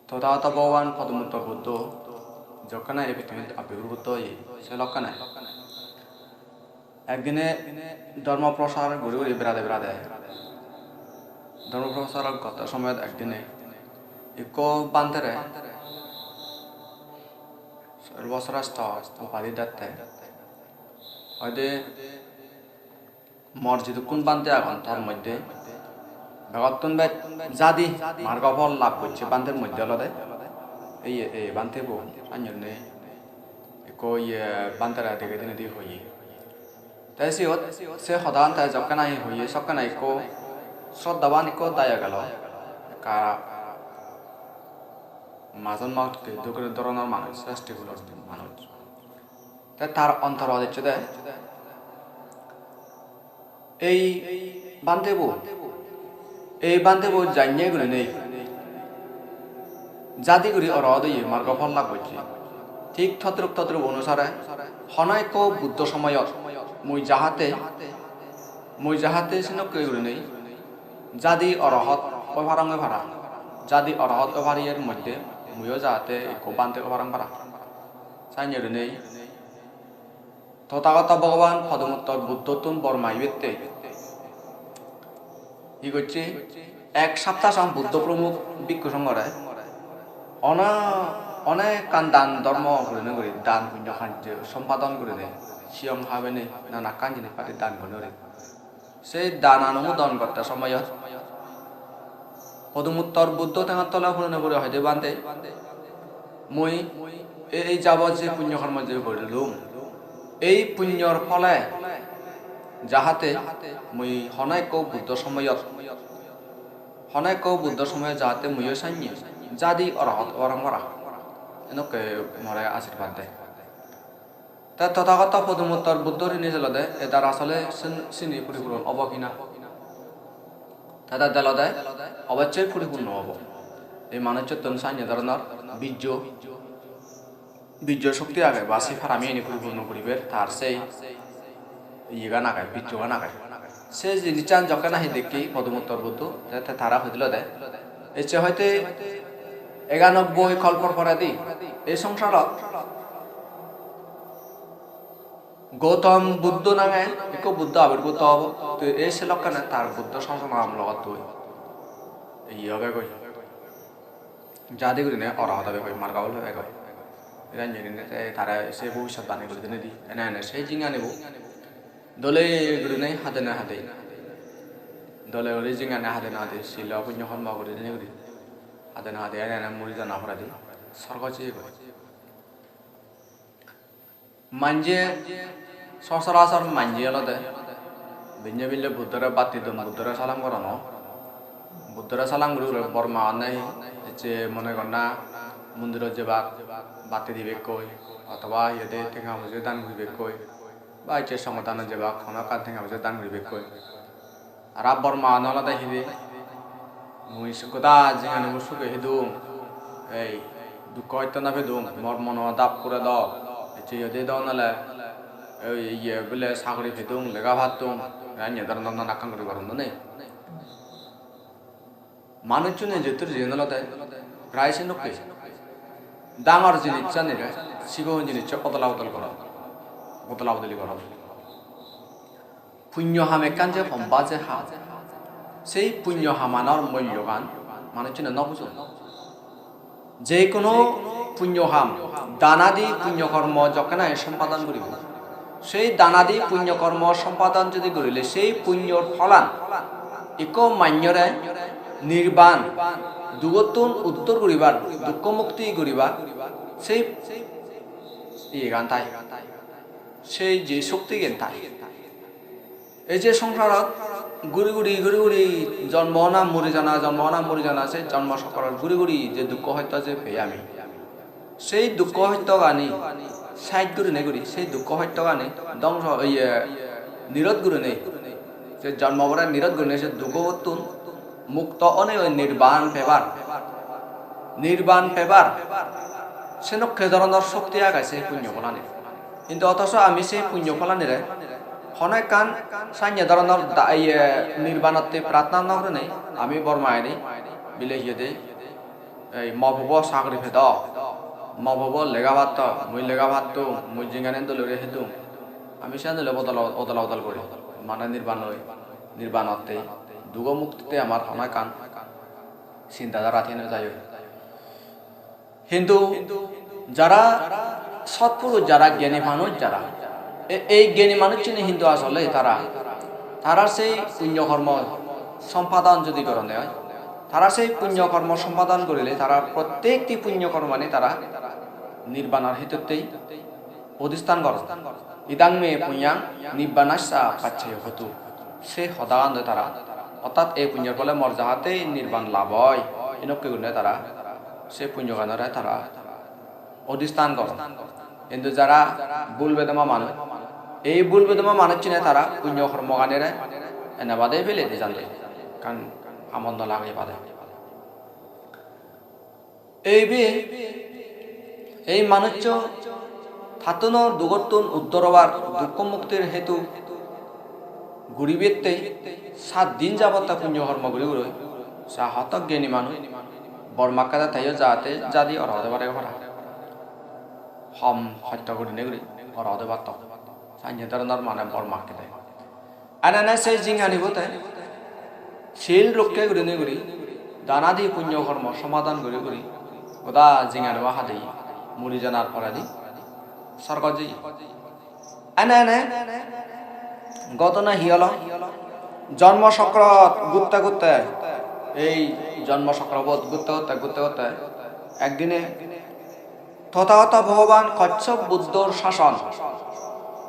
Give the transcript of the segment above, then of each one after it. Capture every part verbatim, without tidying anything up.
Tothagoto Bhogoban Podumuttor Buddho jokkene ei pittimit abirbhutto oye, se lokkene ekdine dhormo prochar guri guri berade berade, dhormo prochar gotto somoyot ekdine ikko bhantere Sarvoshrestho upadhi dette. Hoide, mor jidukkun bhante agon, tar moddhe begottun bej jadi margo phol lab gocche bhanter moddhe olode ei, ei bhantebo, sannye gurinei ikko iye bhantere degei dinedi hoye. Te siyot se hodagan te jokke nahi hoye, sokke nahi ikko sroddhaban ikko dayok elo, ekka majon manuj dokke doronor manuj, sreshti kulor manuj. Te tar ontorot ecche de, ei bhantebo, ei bhantebo janye gurinei jadi guri orohot oye, margo phol lab gocche. Thik todrup todrup onusare hono ekko Buddho somoyot mui jahate, mui jahate senokke gurinei jadi orohot oi parong oi para, jadi orohot oi pariyer moddhe muiyo jahate ekko bhante oi parong para. Sannye gurinei Tothagoto Bhogoban Podumuttor Buddhottun bor magibette hi gocche? Ek sapta song Buddho promukh bhikkhu songhore ona-, onekkan dan dhormo gurinei guri, dan punyo hajjo sompadon gurinei, siyong habenei nanakkan jinis padi dan gurinei guri. Se danan onumodon gotte somoyot Podumuttor Buddho tengot tole hulone puri hoide, "Bhante, mui ei, ei jabot je punyo kormo je gorilung, ei punyor phole jahate mui hono ekko Buddho somoyot, hono ekko Buddho somoyot jahate muiyo sannye jadi orohot obarong para." Enokke more ashirbad de. Te Tothagoto Podumuttor Buddho rini olode edar asole sin-, sini puripuron obo hina? Te edar olode obossoi puripurno obo. Ei manucchottun sannye doronor bijjo, bijjo shokti age ba se parami ini puripurno guribar tar sei iyegan age, bijjogan age. Se jinissan jokke nahi dekki Podumuttor Buddho, te, te tare hoi dilo de, ecche hoite eganobboi kolpor poredi ei songsarot Gautam Buddho nange ekko Buddho abirbutto obo. To ei se lokkene tar Buddho sasonam logottoi iye obegoi. Jadi gurinei orohot obegoi, margo phol pebegoi. Iyan jenei te tare se bhobissotbani guri dinedi. Ene ene se jinghanibo dole gurinei hadenei hadei. Dole guri jinghani hadenei hadei, silo punyo hormo guri dinei guri. Hadenei hadei ene ene muri jana poredi sorgot jeyegoi. Manje, sochorachor manje olode benne bille Buddhore batti don, Buddhore salam goron. Buddhore salam guri guri bor magonne hi, ecche mone gor na mondirot jebak batti dibekkoi, otoba hi hoide tenga poje dan guribekkoi, ba ecche songgodanot jebak hono ekkan tenga poje dan guribekkoi. Aro bor magonne olode hide, mui se goda jinghanibo suge hidung, ei dukko hosto no pedung, mor mono dap pure do, ecche iyot edon ole, ei iye bile sagori pedung, lega pattung, enne doronor nanakkan guri goron done. Manuchchune jettur jiyen olode prai senokke. Dangor jinissanire sigon jinisse odola bodol goron, bodola bodoli goron. Punyo ham ekkan je homba je ham, sei punyo hamanor mullogan manuchchune no bujon. Je hono punyo ham, danadi punyo kormo jokke nahi sompadon guribo, sei danadi punyo kormo sompadon jodi gurile, sei punyor pholan ikko manjore nirban, dugottun uttor guribar, dukko mukti guribar, sei iyegan thai, sei je shoktigan thai. Ei je songsarot guri guri, guri guri jonmo ona muri jana, jonmo ona muri jana, se jonmo chokkorot guri guri je dukko hosto je pei ami, sei dukko hostogani side gurinei guri, sei dukko hostogani dongso, iye, nirod gurinei, se jonmo bore nirod gurinei se dukkottun mukto onei oi nirban pebar, nirban pebar, senokke doronor shokti age se punyo pholani. Hintu otoso ami se punyo pholanire hono ekkan sanye doronor da-, iye, nirbanotte pratna no gurinei ami bor mayenei bile hi hoide ei mo puobo sagori pedo, mo puobo lega patto, mui lega pattum, mui jinghani dole guri hedum. Ami siyan dole odol odol guri, mane nirban oi, nirbanotte, dugo muktitte amar hono ekkan sinta dhara thiye no jai oi. Hintu jara sotpurush, jara gyani manuj, jara e-, ei gyani manuchchune hintu asole tara, tara sei punyo kormo sompadon jodi goronde oi, tara sei punyo kormo sompadon gorile tara prottekti punyo kormani tara nirbanor hitottei odhistan goron. Idang me punyang nibbanassa paccayo hotu. Se hodagan do tara, ortat ei punyor phole mor jahate nirban lab oi, enokke gurinei tara se punyoganore tara odhistan goron. Hintu jara bul bedoma manuj, ei bul bedoma manuchchune tara punyo kormoganire ene bade pele di jande, ekkan amon no lage bade. Eibe ei manuccho tattuno dugottun uddor obar, dukko muktir hetu guribatte sat din jabot ta punyo kormo guri guri, sa hotok gyani manuj bor makkede teyo jate jadi orhot obare para. Hom hosto gurinei guri orhot obatto. Sanye dhoronor mane bor makkede. Ene ene se jinghanibo te sil rokke gurinei guri, danadi punyo kormo somadan guri guri, goda jinghanibo hadeye, muri janar poredi sorgot jeye. Ene ene ghotona hi olo? Jonmo chokrot ghurte ghurte, ei jonmo chokrobot ghurte ghurte, ghurte ghurte ekdine Tothagoto Bhogoban Kashyap Buddhor sason,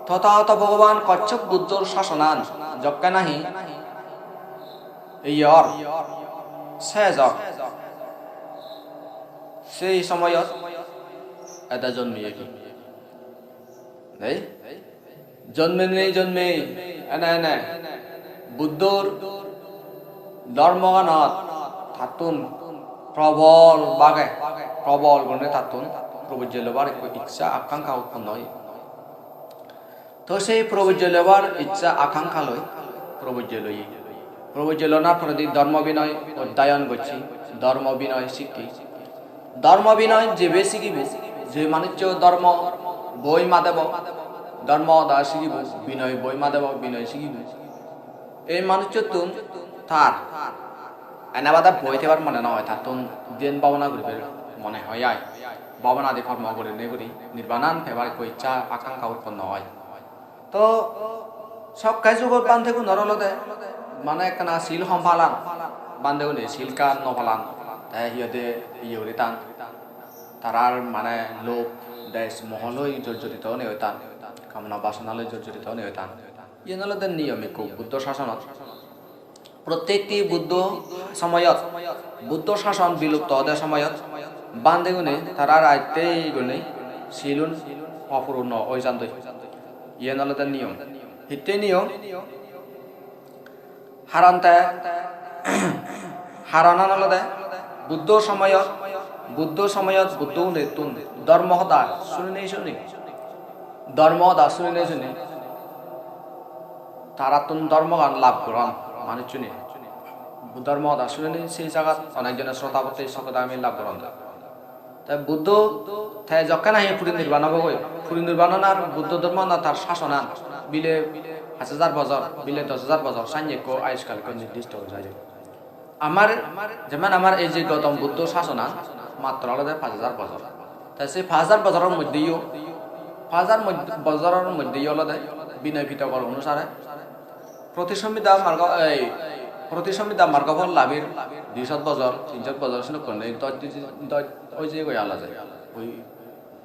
Tothagoto Bhogoban Kashyap Buddhor sasonan jokke nahi iye or, sej or, sei somoyot ede jonmiye hi. Dei? Jonme nei jonme, ene ene Buddhor dhormoganot tattun probol bage, probol gurinei tattun probojje lobar ekko iccha akankha utponno oye. To sei probojje lobar iccha akankha loi probojje loye. Probojje lonar poredi dhormo binoy odhyayon gocche, dhormo binoy sikke. Dhormo binoy jebe sigibo, je manuccho dhormo boi madebo, dhormo hoda sigibo, binoy boi madebo, binoy sigibo. Ei manucchottun tar ene bade boi thebar mone no oi, tattun dhyan bhabona guribar mone oi ai. Bhabonadi kormo gurinei guri nirbanan pebar ekko iccha akankha utponno oi. To sokke jugot bhantegunor olode mane ekkana sil hom palan, bhantegune sil kan no palan, te hi hoide iye guri tan, tarar mane lobh, desh, moho loi jorjorito onei oi tan, kamona basona loi jorjorito onei oi tan. Iyen olode niyom ekko Buddho sasonot. Prottekti Buddho somoyot, Buddho sason bilupto ode somoyot, bhantegune tara rattei gune silun opurno oi jandoi. Iyen olode niyom. Hittei niyom? Haron te, haronan olode Buddho somoyot, Buddho somoyot Buddho gunettun dhormo hoda suninei suni, dhormo hoda suninei suni, tarattun dhormogan lab goron manuchchune. Dhormo hoda suninei sei jagat onek jone srotapotti sokkodagami lab goron. Te Buddho te jokke nahi puri nirban obogoi, puri nirbanan ar Buddho dhormonan tar sasonan bile pach hajar bojor, bile dos hajar bojor, sanye ekko ayushkal ekko nirdisto oi jai. Amar, jemon amar ei je Gautam Buddho sasonan matro olode pach hajar bojor. Te se pach hajar bojoror moddheyo, pach hajar mod-, bojoror moddheyo olode binoy pitokor onusare Protisomhida margo, ei, Protisomhida margo phol labir dui shot bojor, tin shot bojor, senokkone doj, doj oi jeyegoi ala jai. Oi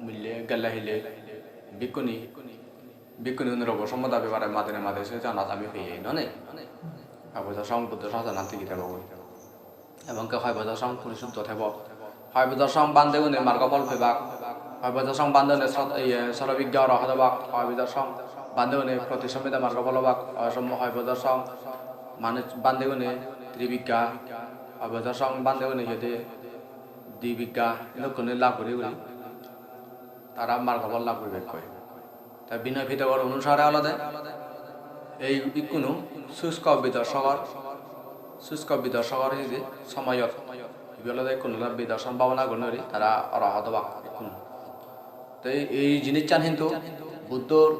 mile gelle hile bhikkhuni, bhikkhuni unore bo sommoda bebare madine made se janat ami peyei, nonei? Abo to song Buddho sasonan tigi thebogoi. Ebong ke hoi bojor song purisuddho thebo, hoi bojor song bhantegune margo phol pebak, hoi bojor song bhantegune sot-, iye, sorobigga orohot obak, hoi bojor song bhantegune protisomhida margo phol obak, hoi som-, hoi bojor song manuj bhantegune tribigga, hoi bojor song bhantegune iyede dibigga, edokkune lab guri guri tara margo phol lab guribekkoi. Te binoy pitokor onusare olode ei ikkunu susko bidorsogor, susko bidorsogor hidi somoyot Ibe olode ikkun olode bidarson bhabona gurinei tara orohot obak ikkun. Te ei jinissan hintu Buddhor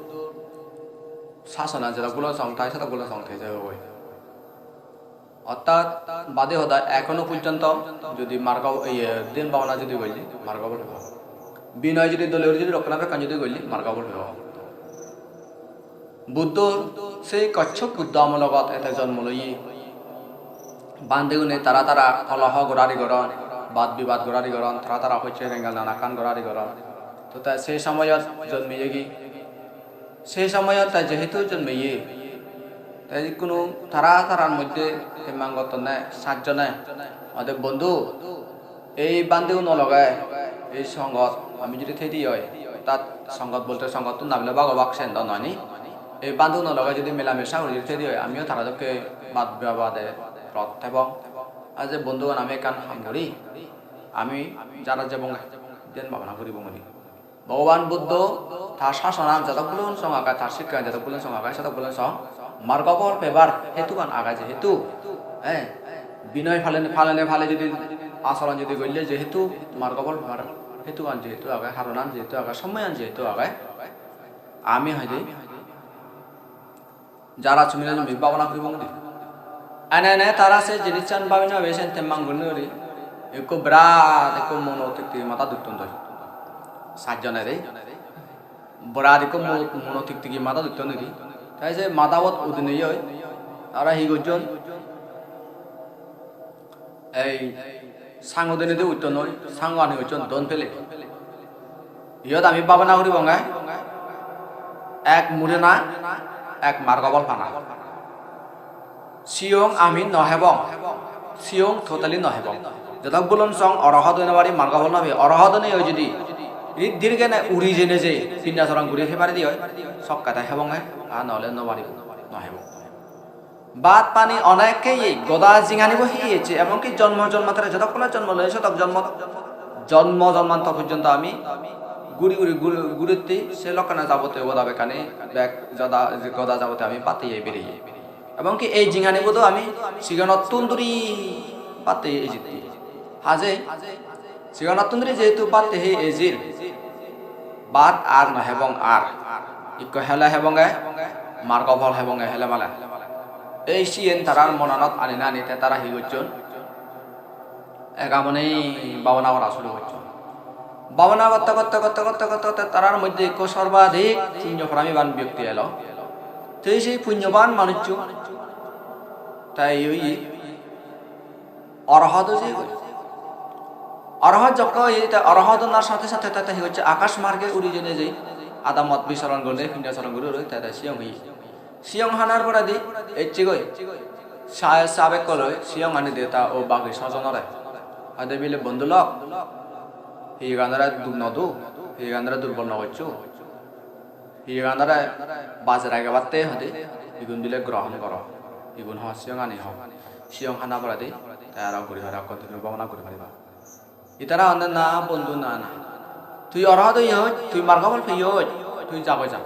sasona jedok bulon song thai sedok bulon song thai jebogoi. Orthat bade hoda ekhono porjonto jodi margo, iye, dhyan bhabona jodi golle margo phol pebo. Binoy jodi dole guri jodi rokkhonabekkhan jodi golle margo phol pebo. Buddho sei Kashyap Buddho amologot ete jonmo loye. Bhantegune tara tara koloho gorari goron, bad bibad gorari goron, tara tara hocche rengal nanakkan gorari goron. To te sei somoyot jonmeyegi, sei somoyot te jehetu jonmeye, te ikkunu tara tarar moddhe temmang gottonne sajjone, "Ode bondhu, ei bhanteuno loge ei songot ami jodi thei di oi, orthat songot bolte songottun nabile bhagobak sen do noi ni? Ei bhanteuno loge jodi melamisa guri jodi thei di oi, amiyo tara dokke bad bibade rot thebong. Ar je bondhugan ami ekkan ham guri, ami jara jebonge, dhyan bhabona guribong guri." Bhogoban Buddho tar sasonan jedok bulon song age, tar sikkean jedok bulon song age, sedok bulon song margo phol pebar hetugan age jehetu, eh, binoy palene, palene pale jodi asoron jodi golle jehetu margo phol pebar hetugan jehetu age, haronan jehetu age, somoyan jehetu age, ami hoide jara sumile sumi bhabona guribong de. Ene ene tara se jinissan bhabina besen temmang gurinei guri ekko birat ekko mono tiktiki matha dutton doi. Sajjone de. Birat ekko mo-, mono tiktiki matha dutton guri. Te se mathabot udinei oi. Tara hi gojjon? Ei sangu dinedi utton noi, sangu ani utton don pele. Iyot ami bhabona guribonge, ek mure na, ek margo phol pana. Siyong ami no hebong, siyong totally no hebong. Jedok bulon song orohot oi no pari, margo phol no pei, orohot oi jodi, ri dirgene uri jene je, pindasoron guri hei pari di oi, sokke te hebonge, ar no ole no paribo, no hebong. Bhat pani onek heye, goda jinganibo heye ecche, emonki jonmo jonmantore jotokkon jonmo loye, sotok jonmo, jonmo jonmantor porjonto ami guri guri guri, guritte se lokkene jabotiyo goda bekkani bek joda, goda jabotiyo ami bhat heye bereye. Emonki ei jinganibo do ami sigonottun duri bhat heye ejitte. Haje sigonottun duri jehetu bhat heye ejir, bhat ar no hebong ar. Ikko hele hebonge, margo phol hebonge hele male. Ei siyen tarar monanot ani nani te tara hi gocchon? Ega mone bhabona gora suru gocchon. Bhabona gotte gotte gotte gotte gotte gotte tarar moddhe ikko sorbadik punyo paramiban byokti elo. Te sei punyoban manuccho te ei oye, orohot oi jeyegoi. Orohot jokke oye, te orohot onar sathe sathe te, te hi gocche, akash marge uri jeinei je adamot bichoron gorine, pindachoron guri guri te, te siyong oye. Siyong hanar poredi ecchegoi. Sa-, sabekkoloi siyong ani de ta o bagi sojonore. Ade bile, "Bondhu lok, hiyeganore duk no do, hiyeganore durbol no goccho." Iyeganore bajei ragebatte hoide igun bile grohon goro. Igun ho, siyongani ho. Siyong hana poredi te aro guri pariba, continue bhabona guri pariba. Itara honde, "Na bondhu, na, na. Tui orohot oyoj, tui margo phol peyoj, tui jagoi ja."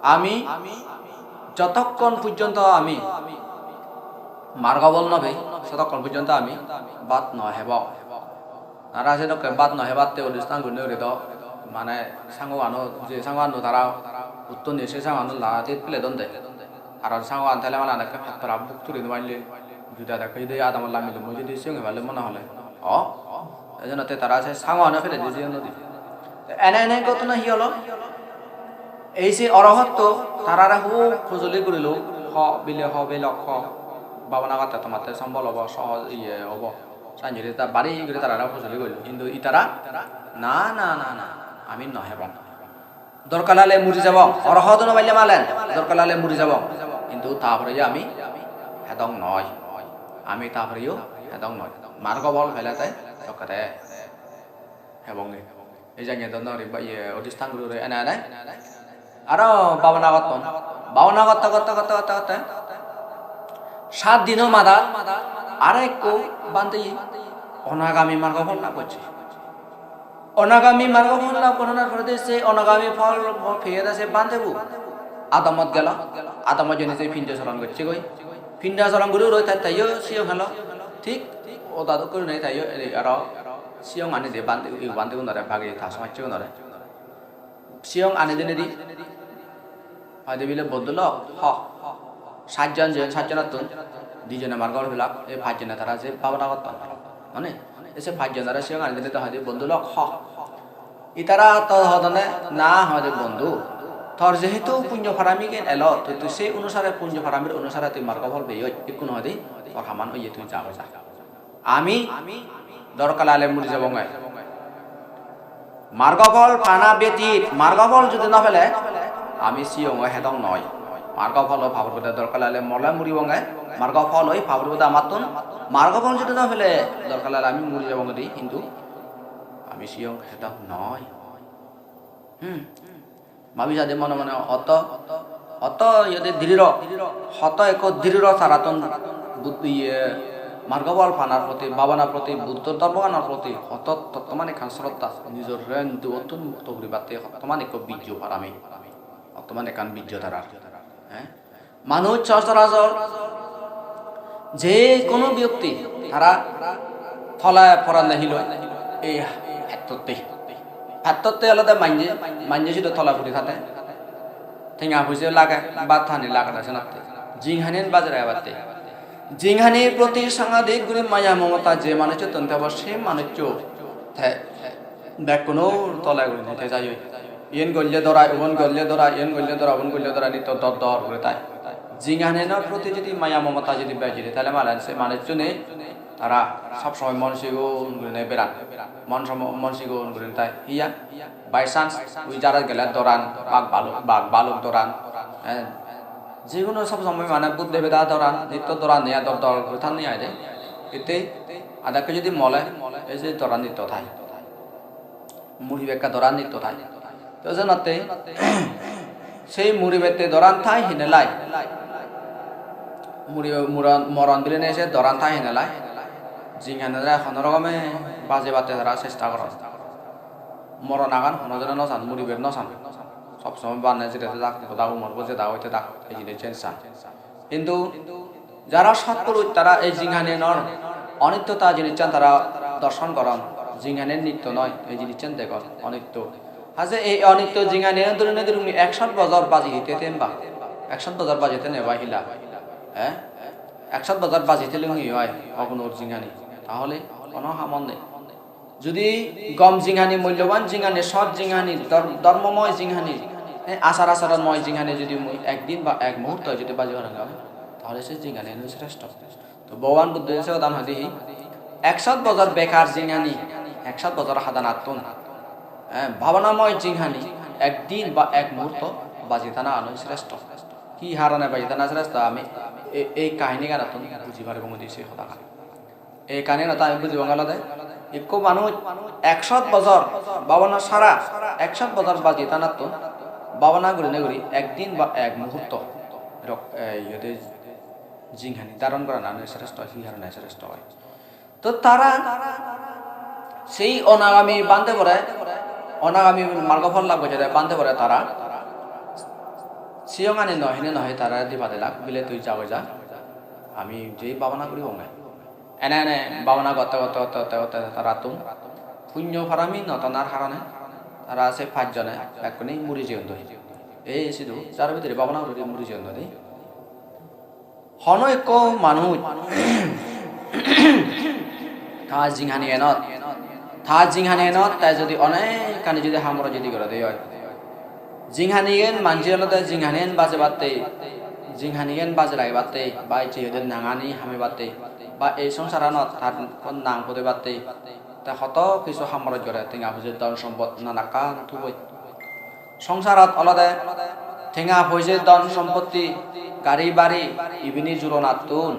Ami jotokkon porjonto ami margo phol no pei, sotokkon porjonto ami bhat no hebong. Tara sedokke bhat no hebatte odistan gurinei guri do, mane sanguano, je sanguano tara utton diye, se sanguano lagade pele don de. Aro sanguan thele mane ekke pattara buk turi no palle, juda ekke judi adamot lami lumo judi siyong heballe mone hole. O, ei jonne te tara se sanguano pele di jeyon nodi. Te ene ene ghotona hi holo? Ei se orohotto tarare hub hojoli gurilo, ho bile, ho belok ho, bhabona gotte tomatte sombol obo, sohoj iye obo. Sanjuri ta bari guri tarare hojoli gorillo. Hintu itara, "Na, na, na, na, ami no hebong. Dorkar lagile muri jebong, orohot no palle malen, dorkar lagile muri jebong. Hintu ta poreyo ami hedong noi. Ami ta poreyo hedong noi." Margo phol pele te sokke te hebonge. Ei janye don nw pari, ba, iye, odistan guri guri ene ene. Aro bhabona gotton. Bhabona gotte gotte gotte gotte gotte sat dino madat aro ekko bhante onagami margo phol lab gocche. Onagami margo phol lab goronor poredi se onagami phol peyede se bhante bu adamot gelo. Adamot jeinei se pindosoron gocchegoi. Pindosoron guri guri te teyo siyong helo. Thik Oda dokke gurinei te aro siyong ani de bhante, bhantegunore, bagi ta somajjegunore. Siyong ani dinedi hoide bile, "Bondhu lok, ho." Sajjon jeyon, sajjonottun dijone margo phol pelak, ei pajjone tara je bhabona gotton. Mane, ei se pajjonore siyong ani dinedi hoide, "Bondhu lok, ho." Itara to hodonne, "Na," hoide, "Bondhu, tor jehetu punyo paramigen elo, tui, tui sei onusare, punyo paramir onusare tui margo phol peyoj, ikkun hoide tor haman oye, tui ja, ja." Ami dorkar lagile muri jebonge. Margo phol pana betit, margo phol judi no pele, ami siyongo hedok noi. Margo phol oi pabor bode dorkar lagile mole muribonge. Margo phol oi pabor bode amattun, margo phol judi no pele, dorkar lagile ami muri jebonge di, hintu ami siyong hedok noi. Hmm. Bhabi sade mone mone hoto, hoto iyede diriro, hoto ekko diriro tarattun Bud-, iye, margo phol panar proti, bhabana proti, Buddho dhormoganor proti hoto tottoman ekkan sroddha, nijor ren dugottun mukto guribatte hottoman ekko bijjo parami, hottoman ekkan bijjo tarar. Eh? Manuj sochorachor je hono byokti tara tole poranne hiloi ei pettotte. Pettotte olode manje, manje sidu tole puri thade. Tenga poise lage, bhat hani lage na senotte. Jinghanian bajei ragebatte. Jinghanir proti sangadik guri maya momota je manucchottun thebo, se manuccho te bekkunor tole gurinei te jai oi. Iyen golle dorai, ubon golle dorai, iyen golle dorai, ubon golle dorai, nitto dor dor guri tai. Jinghanianor proti jodi maya momota jodi bej jodi, tale mane se manuchchune tara sob somoi mon sigon gurinei beran. Mon somo-, mon sigon gurinei tai. Hiya? By chance, ui jarat gele doran, bag baluk, bag baluk doran. Eh, je hono sob somoi mane bhut debeda doran, nitto doran niya dor dor guri thanne ai de. Itte adakke jodi mole, ei je doran nitto thai. Muri bekka doran nitto thai. To senotte sei muri bette doran thai hinelai. Muri, muron, moron bilinei se doran thai hinelai. Jinghanianore hono rokome bajebatte tara chesta goron. Moron agan hono jone no san, muri ber no san. Sob somoi banne jire thedak, goda umor bo jedak oi thedak, ei jinis jen san. Hintu jara sotpuruj tara ei jinghanianor onittota jinissan tara dorson goron, jinghanian nitto noi, ei jinissan degon onitto. Haje ei onitto jinghanian dhuri no dhuri mui ekshot bojor baji hite them ba, ekshot bojor baji thene ba hila, eh? Ekshot bojor baji thelungi oi ogunor jinghani, tahole hono hamot nei. Judi gom jinghani, mulloban jinghani, sot jinghani, dhor-, dhormomoy jinghani, eh, achar acharonmoy jinghani judi mui ekdin ba ek muhurto judi baji parong, tahole se jinghani ano sreshto. To Bhogoban Buddho se hodan hoide hi, ekshot bojor bekar jinghani, ekshot bojor hadanattun, eh, bhabanamoy jinghani ekdin ba ek muhurto baji thana ano sreshto. Hi harone baji thana sreshto ami ei, ei kahiniganattun buji paribong de se hodagan. Ei kahiniganottun ami bujibong olode, ikko manuj ekshot bojor bhabana sara, ekshot bojor baji thanattun bhabana gurinei guri ekdin ba ek muhurto rok-, eh, iyot jinghani dharon gorana sreshto, hi harone sreshto oi. To tara sei onagami bhante bore, onagami margo phol lab gojjede bhante bore tara siyongani no hine no hoi tara di padelak, bile tui jagoi ja, ami jei bhabana guribonge. Ene ene bhabana gotte gotte gotte gotte gotte tarattun punyo parami no thanar harone tara se pajjone bekkune muri jeyondoi. Ei sidu jaro bidire bhabana guri muri jeyondoi de. Hono ekko manuj ta jinghanianot, ta jinghanianot te jodi onekkani jodi hamoro jodi gorede oi, jinghanian manje olode jinghanian bajebatte, jinghanian baje ragebatte, ba ecche iyot nangani hamebatte, ba ei songsaranot tar nang podebatte, te hoto kisu hamorot gore, tenga poije, dhon sompot nanakkan thuboi. Songsarot olode tenga poije, dhon sompotti, gari bari, ibini juronattun,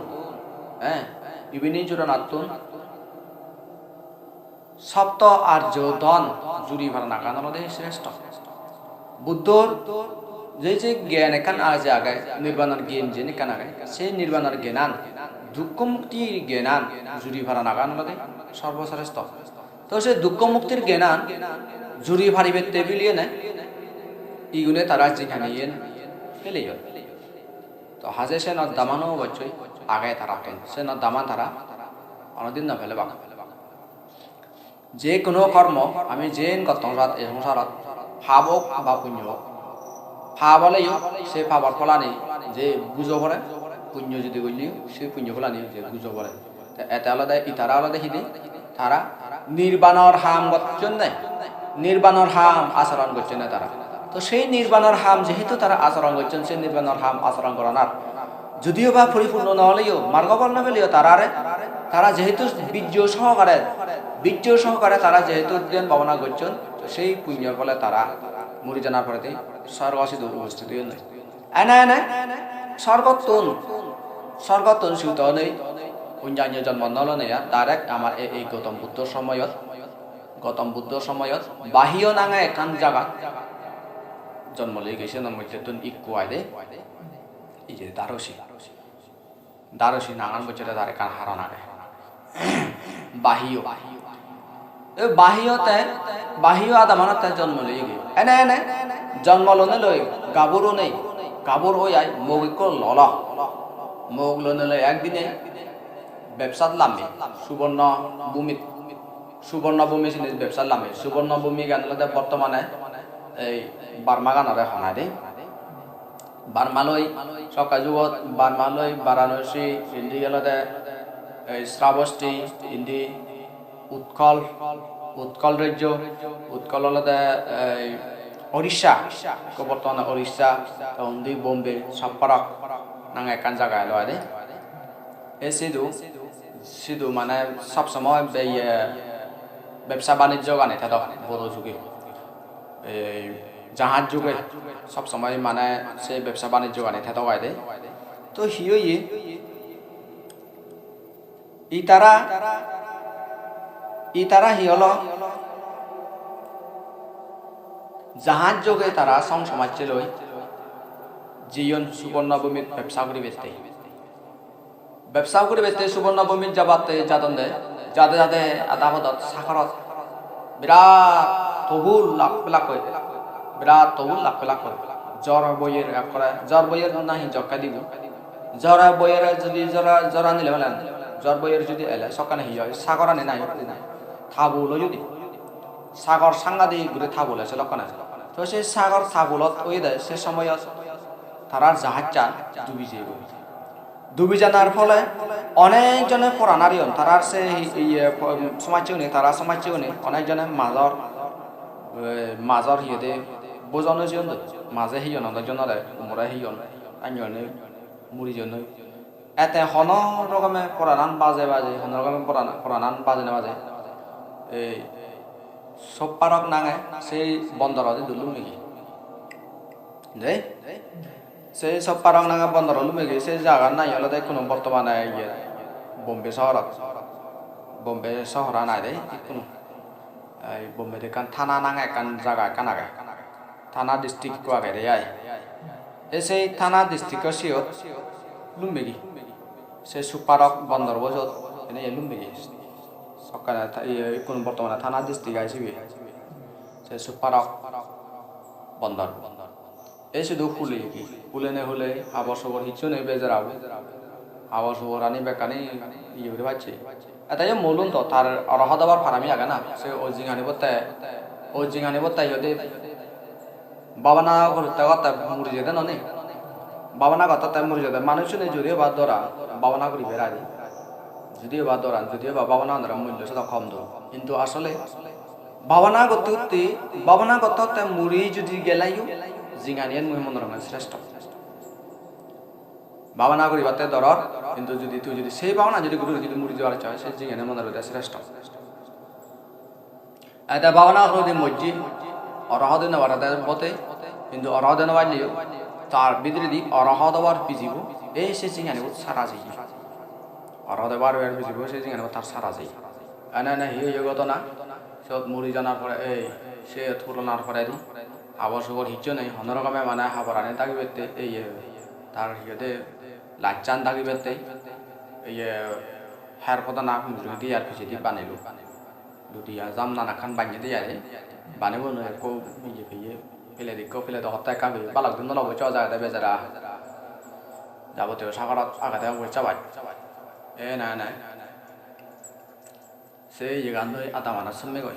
eh, ibini juronattun Sopto arjo dhon juri paranagan olode sreshto. Buddhor je je gyan ekkan age, je age, nirbanor gyan jen ekkan age, se nirbanor gyanan, dukko muktir gyanan juri paranagan olode sorbosreshto. To se dukko muktir gyanan juri paribette biliyene igune tara jinghaniyen peleyon. To haje senot damano obossoi age tarattun, senot daman tara Honodin no pelebak. Je hono kormo ami jen gottong sat ei songsarot, pap ok ba punyo ok, pap oleyo se papor pholani je bujo pore, punyo judi golle se punyo pholani je bujo pore. Te ete olode itara olode hidi, tara nirbanor ham gocchonne, nirbanor ham acharon gocchonne tara. To sei nirbanor ham jehetu tara acharon gocchon, sei nirbanor ham acharon goranar judiyo ba poripurno no oleyo, margo phol no peleyo tarare, tara jehetu bijjo sohokare, bijjo sohokare tara jehetu dhyan bhabona gocchon, to sei punyor phole tara muri janar poredi sorgo sidu uposthit oyonne. Ene ene sorgottun, sorgottun sidu onei, onyanyo jonmo no lonei ar, direct amar ei, ei Gautam Buddhor somoyot, Gautam Buddhor somoyot Bahiyo nange ekkan jagat jonmo loyegi, siyenor moddhettun ikko aai de, ije Darosi. Darosi nangan bocchede tar ekkan haron age. Bahiyo. E Bahiyo te, Bahiyo adamanotte jonmo loyegi. Ene ene jonmo lonei loi gabur onei, gabur oi aai mok ikko lolo. Mok lonei loi ekdine bebsat lamme, Suborno Bhumit. Suborno Bhumi sini bebsat lamme. Suborno Bhumi gan olode bortomane ei Burma ganore honai de. Burma loi, sokke jugot Burma loi Varanasi, indi olode ei Sravasti, indi Utkol, Utkol rejjo, Utkol olode ei Orissa, ikko bortomane Orissa, te undi Bombay, Chapparak nange ekkan jaga elo aai de. Ei sidu, sidu mane sob somoi be-, iye, bebsa banijjo gani thedok bodo juge. Ei jahaj juge sob somoi mane se bebsa banijjo gani thedok aai de. To hi oye? Itara, itara hi olo? Jahaj juge tara song somajje loi jeyon Suborno Bhumit bebsa guribette. Bebsa guribette Suborno Bhumit jabatte jadonde, jade jade ada podot sagorot birat tobul lak pelak hoi, birat tobul lak pelak hoi. Jor boyer ekkore, jor boyer nahi jokke dibo. Jor boyer judi jora, jora nile malen, jor boyer judi ele sokkene hi oi, sagorani nahi tabul oi judi. Sagor sangadik guri tabul oi se lokkene. To se sagor tabulot oyede se somoyot tarar jahajchan dubi jeyegoi. Dubi janar phole onek jone poran ariyon, tarar se hi-, iye, po-, somajjegune, tara somajjegune onek jone major, eh, major hi hoide bojon oi jeyondoi, maje heyon onek jonore, umore heyon, anyone muri jeyondoi. Ete hono rokome poranan baje baje, hono rokome poran-, poranan bajene baje, ei Sopparok nange sei bondorot idu lumegi. De? Sei Sopparok nange bondorot lumegi, sei jagan nahi olode ikkunu bortomane iye Bombay sohorot. Bombay sohor an aai de ikkunu. Ei Bombay de ekkan Thana nange ekkan jaga ekkan age. Thana district ekko agede ai. Ei sei Thana district-o siyot lummegi. Sei Sopparok bondor bojot ene ye lummegi. Sokkene tha-, iye, ikkun bortomane Thana district ai sibe. Sei Sopparok bondor. Ei sidu hulegi. Hulene hule habor sobor hissu nei bejara bo. Habor soborani bekkani iye guri pacche. Ete yo mulun to tar orohot obar parami age na. Se oi jinghanibotte, oi jinghanibotte iyot babana gorotte gotte muri jede noni. Babana gotte gotte muri jede. Manuchchune judi obar doran, babana guribar age. Judi obar doran, judi obar babana onore mullo sedok hom don. Hintu asole babana gotte gotte, babana gotte gotte muri judi geleyo, jinghaniyan mui mone gorong sreshto. Babana guribatte doror, hintu judi tui judi sei babana judi guri judi muri jebar choi, se jinghani mone gorode sreshto. Ete babana guri judi mojje, orohot oi no parede bote, hintu orohot oi no parleyo, tar bidiredi orohot obar pijibo, ei se jinghanibo sara jeye. Orohot obar pijibo, se jinghanibo tar sara jeye. Ene ene hi oye ghotona, siyot muri janar pore, ei, siyot hulonar poredi, habor subor hissu nei, hono rokome mane haborani dagibette, ei, tar hi hoide, lachan dagibette, iye, her podana mujungedi ar pijedi banilo. Ludi ar jam nanakkan banney de ai. Banebo noi ekko iye peye, peledi ekko, peledi hotta ekka peye, balok din dolo obosso jagede bejara. Jabotiyo sagorot agede obosso bai. Ene ene. Se iyegan loi adamana sommegoi.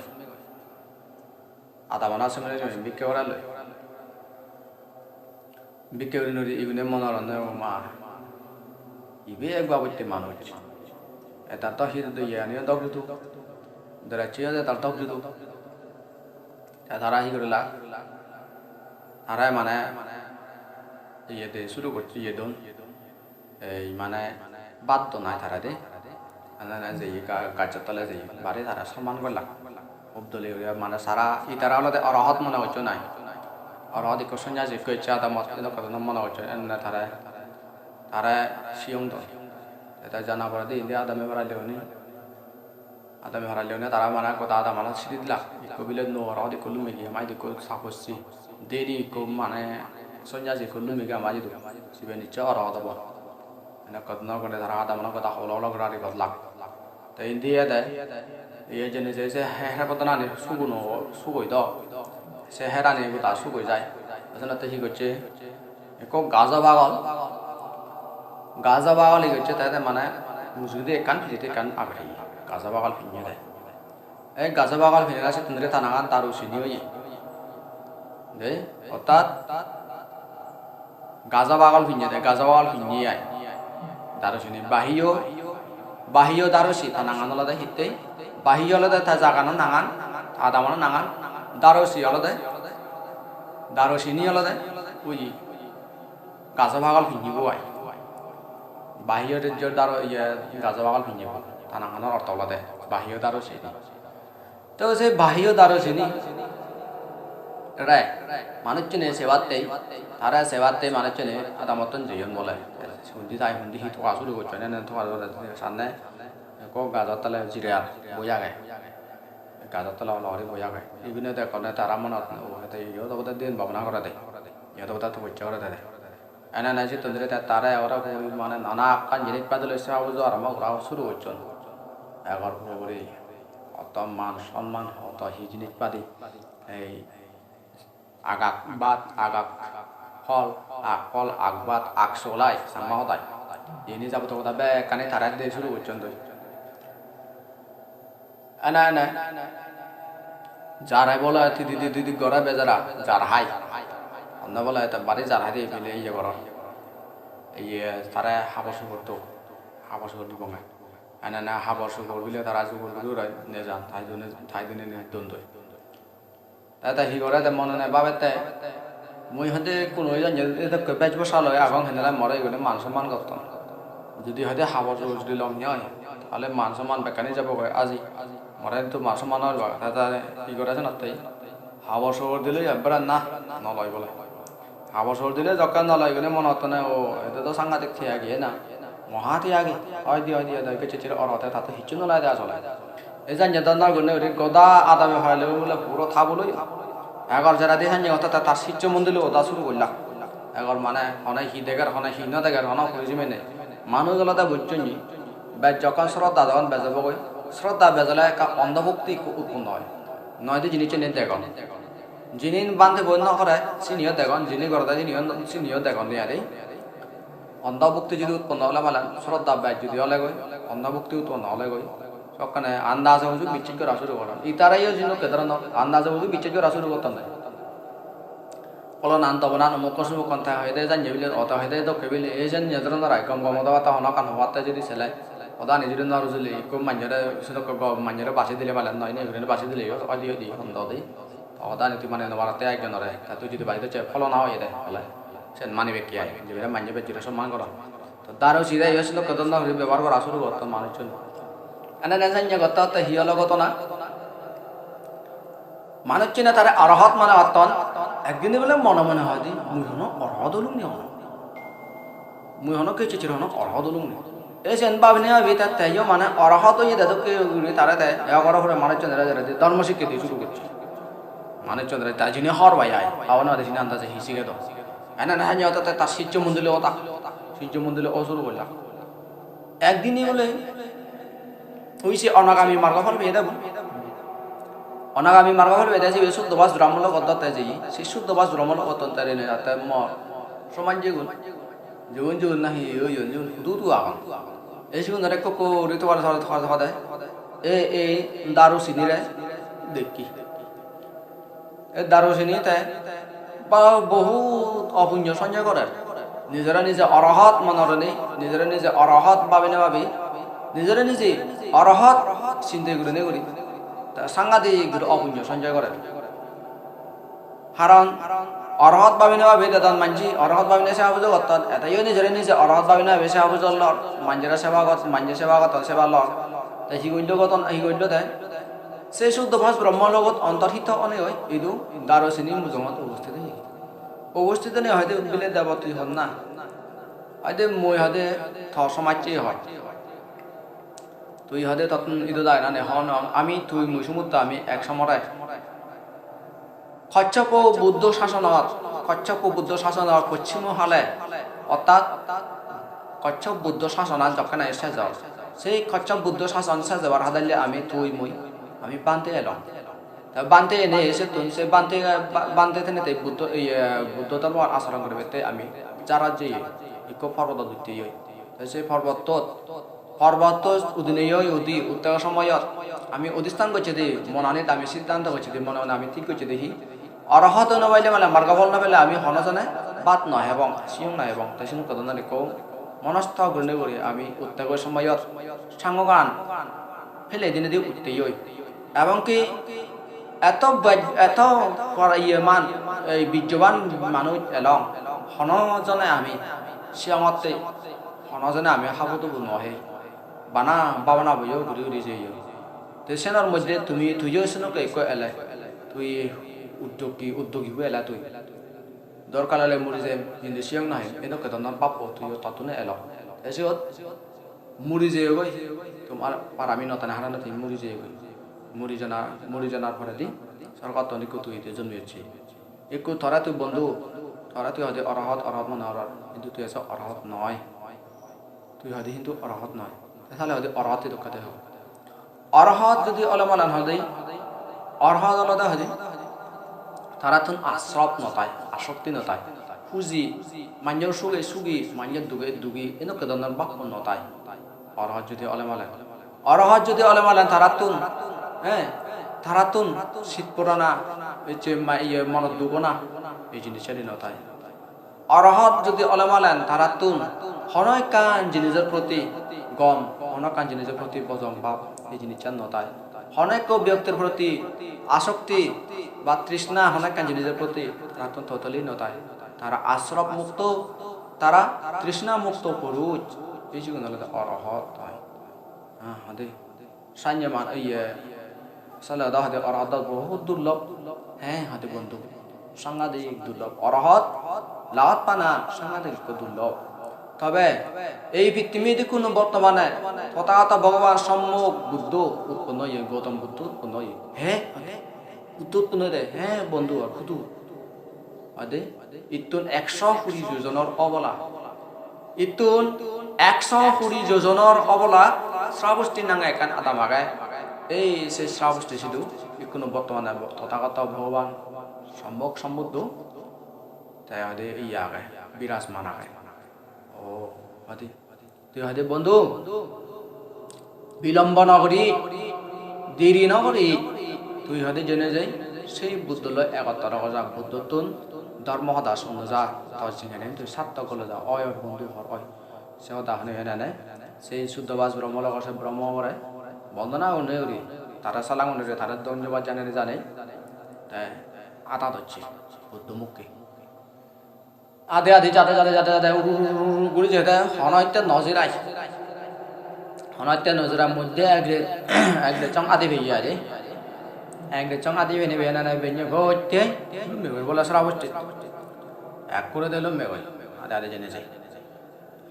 Adamana sommegoi bikke gorelloi. Bikke gurinei igune mone goronne, "O ma, ibe ek babotte manuj. Etar to hi do iyaniyo dok judo. Dress-o yo etar dok judo." Te tara hi gorilak? Tara mane iye de suru gocche, iye don. Ei mane bhat do nai tara de. Ene ene jeye ga-, gajjo tole jeye. Bari tara somman gollak. Hub dole guri mane tara, itara olode orohot mone gocchon nai. Orohot ikko sonyasi ikko ecche adamot, edokke mone gocchon. Enne tara, tara siyong don. Te jana poredi indi adame baralleyoni. Adame haralleyonne tara mane goda adamanot sidi dilak. Ikko bile nuo orohot, ikko lumigi ama idi, ikko sagossi. Deni ikko mane sonyasi, ikko lumigi ama idu. Sibe nichchoi orohot obo. Ene ekko nw gune tara adamanot goda holo holo guri rari godlak. Te indi ede, iye jeni je se he-, her podonani suguno, sugoi do. Se herani goda sugoi jai. Te senotte hi gocche? Ekko gajo bagol, gajo bagol hi gocche te, te mane mujungedi ekkan, pijedi ekkan agey, gajo bagol pinney de. Ei gajo bagol pinney de, settun duri ta nangan Daru Sini oye. De, ortat gajo bagol pinney de, gajo bagol pinney ai. Daru Sini, Bahiyo, Bahiyo Daru Si, ta nangan olode hittey. Bahiyo olode ta jagano nangan, ta adamano nangan. Daru Si olode, Daru Sini olode, ui gajo bagol pinnebo ai. Bahiyo rejjor Daru, iye, gajo bagol pinnebo. Ta nanganor ortho olode Bahiyo Daru Sini. To se Bahiyo Daru Sini re manuchchune sebatte, tare sebatte manuchchune adamottun jeyon bole. Hundi tai hundi hi toga suru gocchon, ene toga suru gocchon, sanne ekko gajo tole jire ar boi agey. Gajo tole olo guri boi agey. Ibine dekkone tara monot, o, te iyot obode diyen bhabona gorede. Iyot obode topossa gorede de. Ene ene sittun duri te tare aro puri mane nana ekkan jinis padi loi seba pujo arambo gora suru gocchon. Egor puro guri hoto man somman, hoto hi jinis padi. Ei agak bhat, agak hol, ak hol, ak bhat, ak solai, Changma hodai. Ini jabotiyo hoda bekkani tare de suru gocchon doi. Ene ene. Jare bole tidi tidi tidi gore bejara, jar hai. Honne bole te bari jar hai de bile iye goror. Iye tare habor subor do. Habor subor dibonge. Ene ene habor subor bile tara jubur guri urai nejan. Tai dune, tai dune ne don doi. Te te hi gore de mone mone babette, mui hoide kuno iyan edokke bej bosa loi agong, henele more igune man somman gotton. Judi hoide habor subor judi lom hi oi, tale man somman bekkani jebogoi aji. More hintu man somman oi bak, te te hi gore senotte habor subor dile ekkere na, no loi bole. Habor subor dile jokke no loi igune mone hottone, o, ede do sangadik tiyagi na. Moha tiyagi, oide, oide, oide, gecche chire orote tate hissu no lagede asole. Ei janye dondar gurinei guri goda adame hoile bole puro tabul oye. Egor jeredi sanye gotte tar siccho mondoli goda suru gollak. Egor mane hone hi deger, hone hi no deger, hono hoi jime nei. Manuj olode bujjon ni, bej jokkon sroddha jokkon bej obogoi, sroddha bej ole ekka ondho bhokti ikko utponno oi. Noide jinisani degon. Jini bhante boi no gore, siniyo degon, jini gorede siniyo, siniyo degon de are. Ondho bhokti judi utponno ole mane, sroddha bej judi olegoi, ondho bhokti utponno olegoi, sokkene andaje huju bicchej gora suru goron. Itarayo jini dokke dhoronor andaje huju bicchej gora suru gotton de. Olonan tobonan omukko somukkon te hoide janye bile, o te hoide dokke bile, ei janye dhoronor ai gom gom hoda batta hono ekkan hobatte judi sele, hodani judi no rujile, ikko manjore, sedokke gom manjore basi dile malen noi, ne gurinei basi dileyo oide oide hondo de. Hodani tui mane no paratte ekjonore, te tui judi bari docche pholona oye de, ole sen mani bekke ai, jibere manje bej jure somman goron. To Daru Sire yo sedokke dhoronor guri bebohar gora suru gotton manuchchun. Ene ene janye gotte gotte hi olo ghotona? Manuchchune tare orohot mone gotton, ekdin bole mone mone hoide, "Mui hono orohot olung ni hono? Mui hono kecche chire hono orohot olung ni?" Ei sen babine babi te, teyo mane orohot oye de dokke guri tare te, e ogoro hure manuchchunore jare di dhormo sikke di suru gocche. Manuchchunore ta jini hor bai ai, hobor no pade sini andaje hi sige do. Ene ene hanye ote te tar siccho mondoli oda, siccho mondoli o suru gollak. Ekdin hi ole, ui se onagami margo phol peye de bo. Onagami margo phol peye de, sibe suddho bas brahmon logot dotte jeye. Se suddho bas brahmon logot dotte rene atte mo somaj jegun, jegun jegun nahi oyon, jegun hudu hudu agon. Ei sigunore ekko ekko guri tobar tobar tobar tobar de. Ei, ei daru sinire dekki. Ei daru sini te ba-, bohut opunyo sonjoi gorer. Nijore nije orohot mone gurinei, nijore nije orohot babinei babi, nijore nije orohot sinte gurinei guri te sangadik guri opunyo sonjoi gorer. Haron orohot babinei babi dedon manji, orohot babinei seba pujo gotton, eteyo nijore nije orohot babinei babi seba pujo lor, manjore seba got-, manje seba gotton, seba lor. Te hi goillo gotton, hi goillo te? Se Suddobas Brahmo logot ontorhito onei oi idu daru sini mujungot ubosthit oye. Ubosthit onei hoide, "Bile debo, tui honna?" Hoide, "Mui hoide tor somajje hoi. Tui hoide tottun idu dai nane hon, ami tui mui sumutto ami ek somore." Kossopo Buddho sasonot, Kossopo Buddho sasonot pochchimo hale, ortat Kossopo Buddho sasonan jokken nahi sej or, sei Kossopo Buddho sason sej obar hadaille ami tui mui, ami bhante elong. Te bhante ene settun se bhante, ba-, bhante tenete Buddho, iye, Buddho dhormo acharon guribette ami jarat jeye, ikko porbodot utteyoi. Te se porbottot Porbotto udineyoi udi, utte somoyot ami odhistan gocchede, monanit ami siddhanto gocchede, mone mone ami thik gocchede hi? Orohot no paile mane margo phol no pele ami hono jone bhat no hebong, siyong no hebong. Te sinukke dhoronor ekko monosto gurinei guri ami utte somoyot sangogan pele dinedi utteyoi. Ebong ki eto bej-, eto por-, iye man, ei bijjoban manuj elong, hono jone ami siyongotte, hono jone ami habu dubu no hei. Bana bhabana boyo guri guri jeyoi. Te senor moddhe tumi, tuiyo senokke ekko ele, tui uddokki, uddogi bo ele tui. Dorkar ole muri jem, indi siyong nahi, edokke dhoronor bhappo tuiyo tottun elo. Te siyot muri jeyogoi, tomar parami no tane harone tumi muri jeyogoi. Muri jana, muri janar poredi sorgottun ikko tui ete jonmi ecche. Ikko tore tui bondhu, tore tui hoide orohot, orohot mone goror, hintu tui ese orohot noi. Tui hoide hintu orohot noi. Te sale hoide orohot hi dokke de hobo? Orohot jodi ole malen hoide, orohot olode hoide, tarattun asrob no tai, asokti no tai. Huji, manjor suge sugi, manjor duge dugi, edokke dhoronor bhappo no tai. Orohot jodi ole malen. Orohot jodi ole malen tarattun, eh, tarattun sit porana, ecche ma-, iye monot duk ona, ei jinisani no tai. Orohot jodi ole malen tarattun hono ekkan jinijor proti gom, hono ekkan jinijor proti bojong bhab, ei jinissan no tai. Hono ekko byoktir proti asokti ba trishna hono ekkan jinijor proti tarattun totally no tai. Tara asrob mukto, tara trishna mukto purush, ei sigun olode orohot oi. Ha, hade. Sanye man-, iye, sale hoda hoide orohot do bohut durlob. He, hoide bondhu, sangadik durlob. Orohot lagot pana sangadik ekko durlob. Tobe ei pittimit ikkunu bortomane Tothagoto Bhogoban Sommok Buddho utponno oye, Gautam Buddho utponno oye. He, hoide Buddho utponno oye de. He, bondhu, ar hudu? Hoide ittun ekso kuri jojonor obola. Ittun ekso kuri jojonor obola Srabosti nange ekkan adam age. Ei se Srabosti sidu ikkunu bortomane Tothagoto Bhogoban Sommok Sombuddho te hoide iye age, birajman age. O, hoide. Tui hoide, "Bondhu, bilombo no guri, deri no guri, tui hoide jene jai sei Buddho loi egottor oja, Buddhottun dhormo hoda sunno ja, tor jinghani tui sartok golo ja, oi, oi, bondhu, hor, oi." Se hoda hone henane, sei Suddhobas Brahmo logor se Brahmo bore bondona gune guri, tare salam gune guri, tare dhonyobad janei janei, te ada docche Buddho mukke. Adi adi jade jade jade jade uru uru uru uru guri jede, hono hitte no jirai. Hono hitte no jirai, moddhe ek re-, ek rejjong adi peye adi. Ek rejjong adi pene pene ne benne botte lumme goi bole Srabosti. Ek kure de lumme goi. Adi adi jene jai.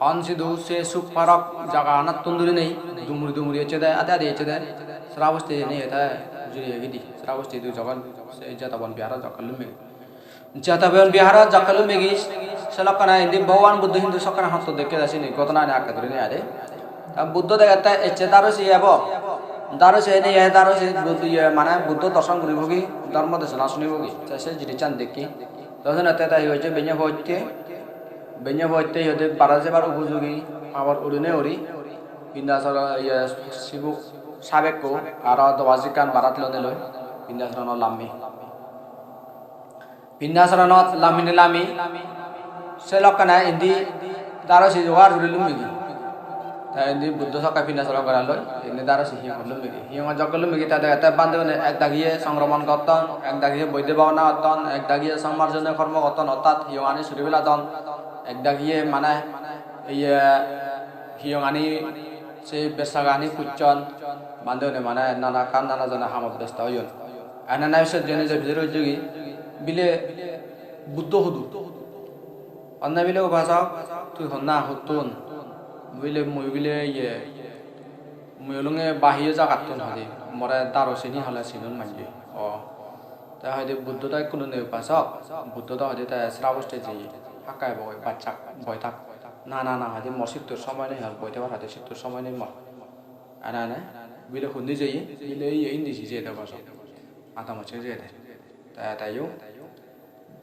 Hon sidu se suk parok jaga anattun duri nei, dumuri dumuri ecche de, adi adi ecche de. Srabosti nei eta juri egidi. Srabosti du jogon se Jetobon Biharot jokkon lumme goi. Jetobon Biharot jokke lummegi, se lokkene indi Bhogoban Buddho hintu sokkene hotto dekke de sini, ghotona ani akke durinei ade. Ta Buddho degette ecche daru si ebo. Daru si ene ye, daru si Buddho ye, mane Buddho dorson guribogi, dhormo desona sunibogi. Te se jinissan dekki. Te senotte te hi hoyche, benne potte, benne potte hi hoide bara jebar upojogi, habor urine uri, Bindasora ye sibuk sabekko aro dobas ekkan barat lonei loi Bindasaranot lammi. Bindasaranot lammi ne lammi se lokkene indi Darusi jogar guri lummigi. Te indi Buddho sokke Bindasaran gorelloi, indi Darusi hiyongot lummigi. Hiyongot jokke lummigi te degette bhantegune ek dagiye songkromon gotton, ek dagiye boidhya bhabona gotton, ek dagiye sommarjone kormo gotton, ortat hiyongani suri peladon, ek dagiye mane iye hiyongani se bessagani pucchon, bhantegune mane nana ekkan nana jona hamot besto oyon. Ene nai sot jeinei je bidire ujjogi bile Buddho hudu. Onne bile, "Upasok, tui honna, huttun?" Bile, "Mui bile iye, mui olunge bahiyo jagattun," hoide. "More Darusi hole sinun manje." O. Te hoide, "Buddho do ekkunu nei, Upasok." Buddho do hoide te Srabosti jeye. "Hakke boi, bachchak, boi thak." "Na, na, na," hoide, "mor sittur somoi nei, ar boi thebar hoide sittur somoi nei mor." Ene ene bile hundi jeye, bile iye indi jeye de Upasok. Adamot se jeye de. Te, te yo.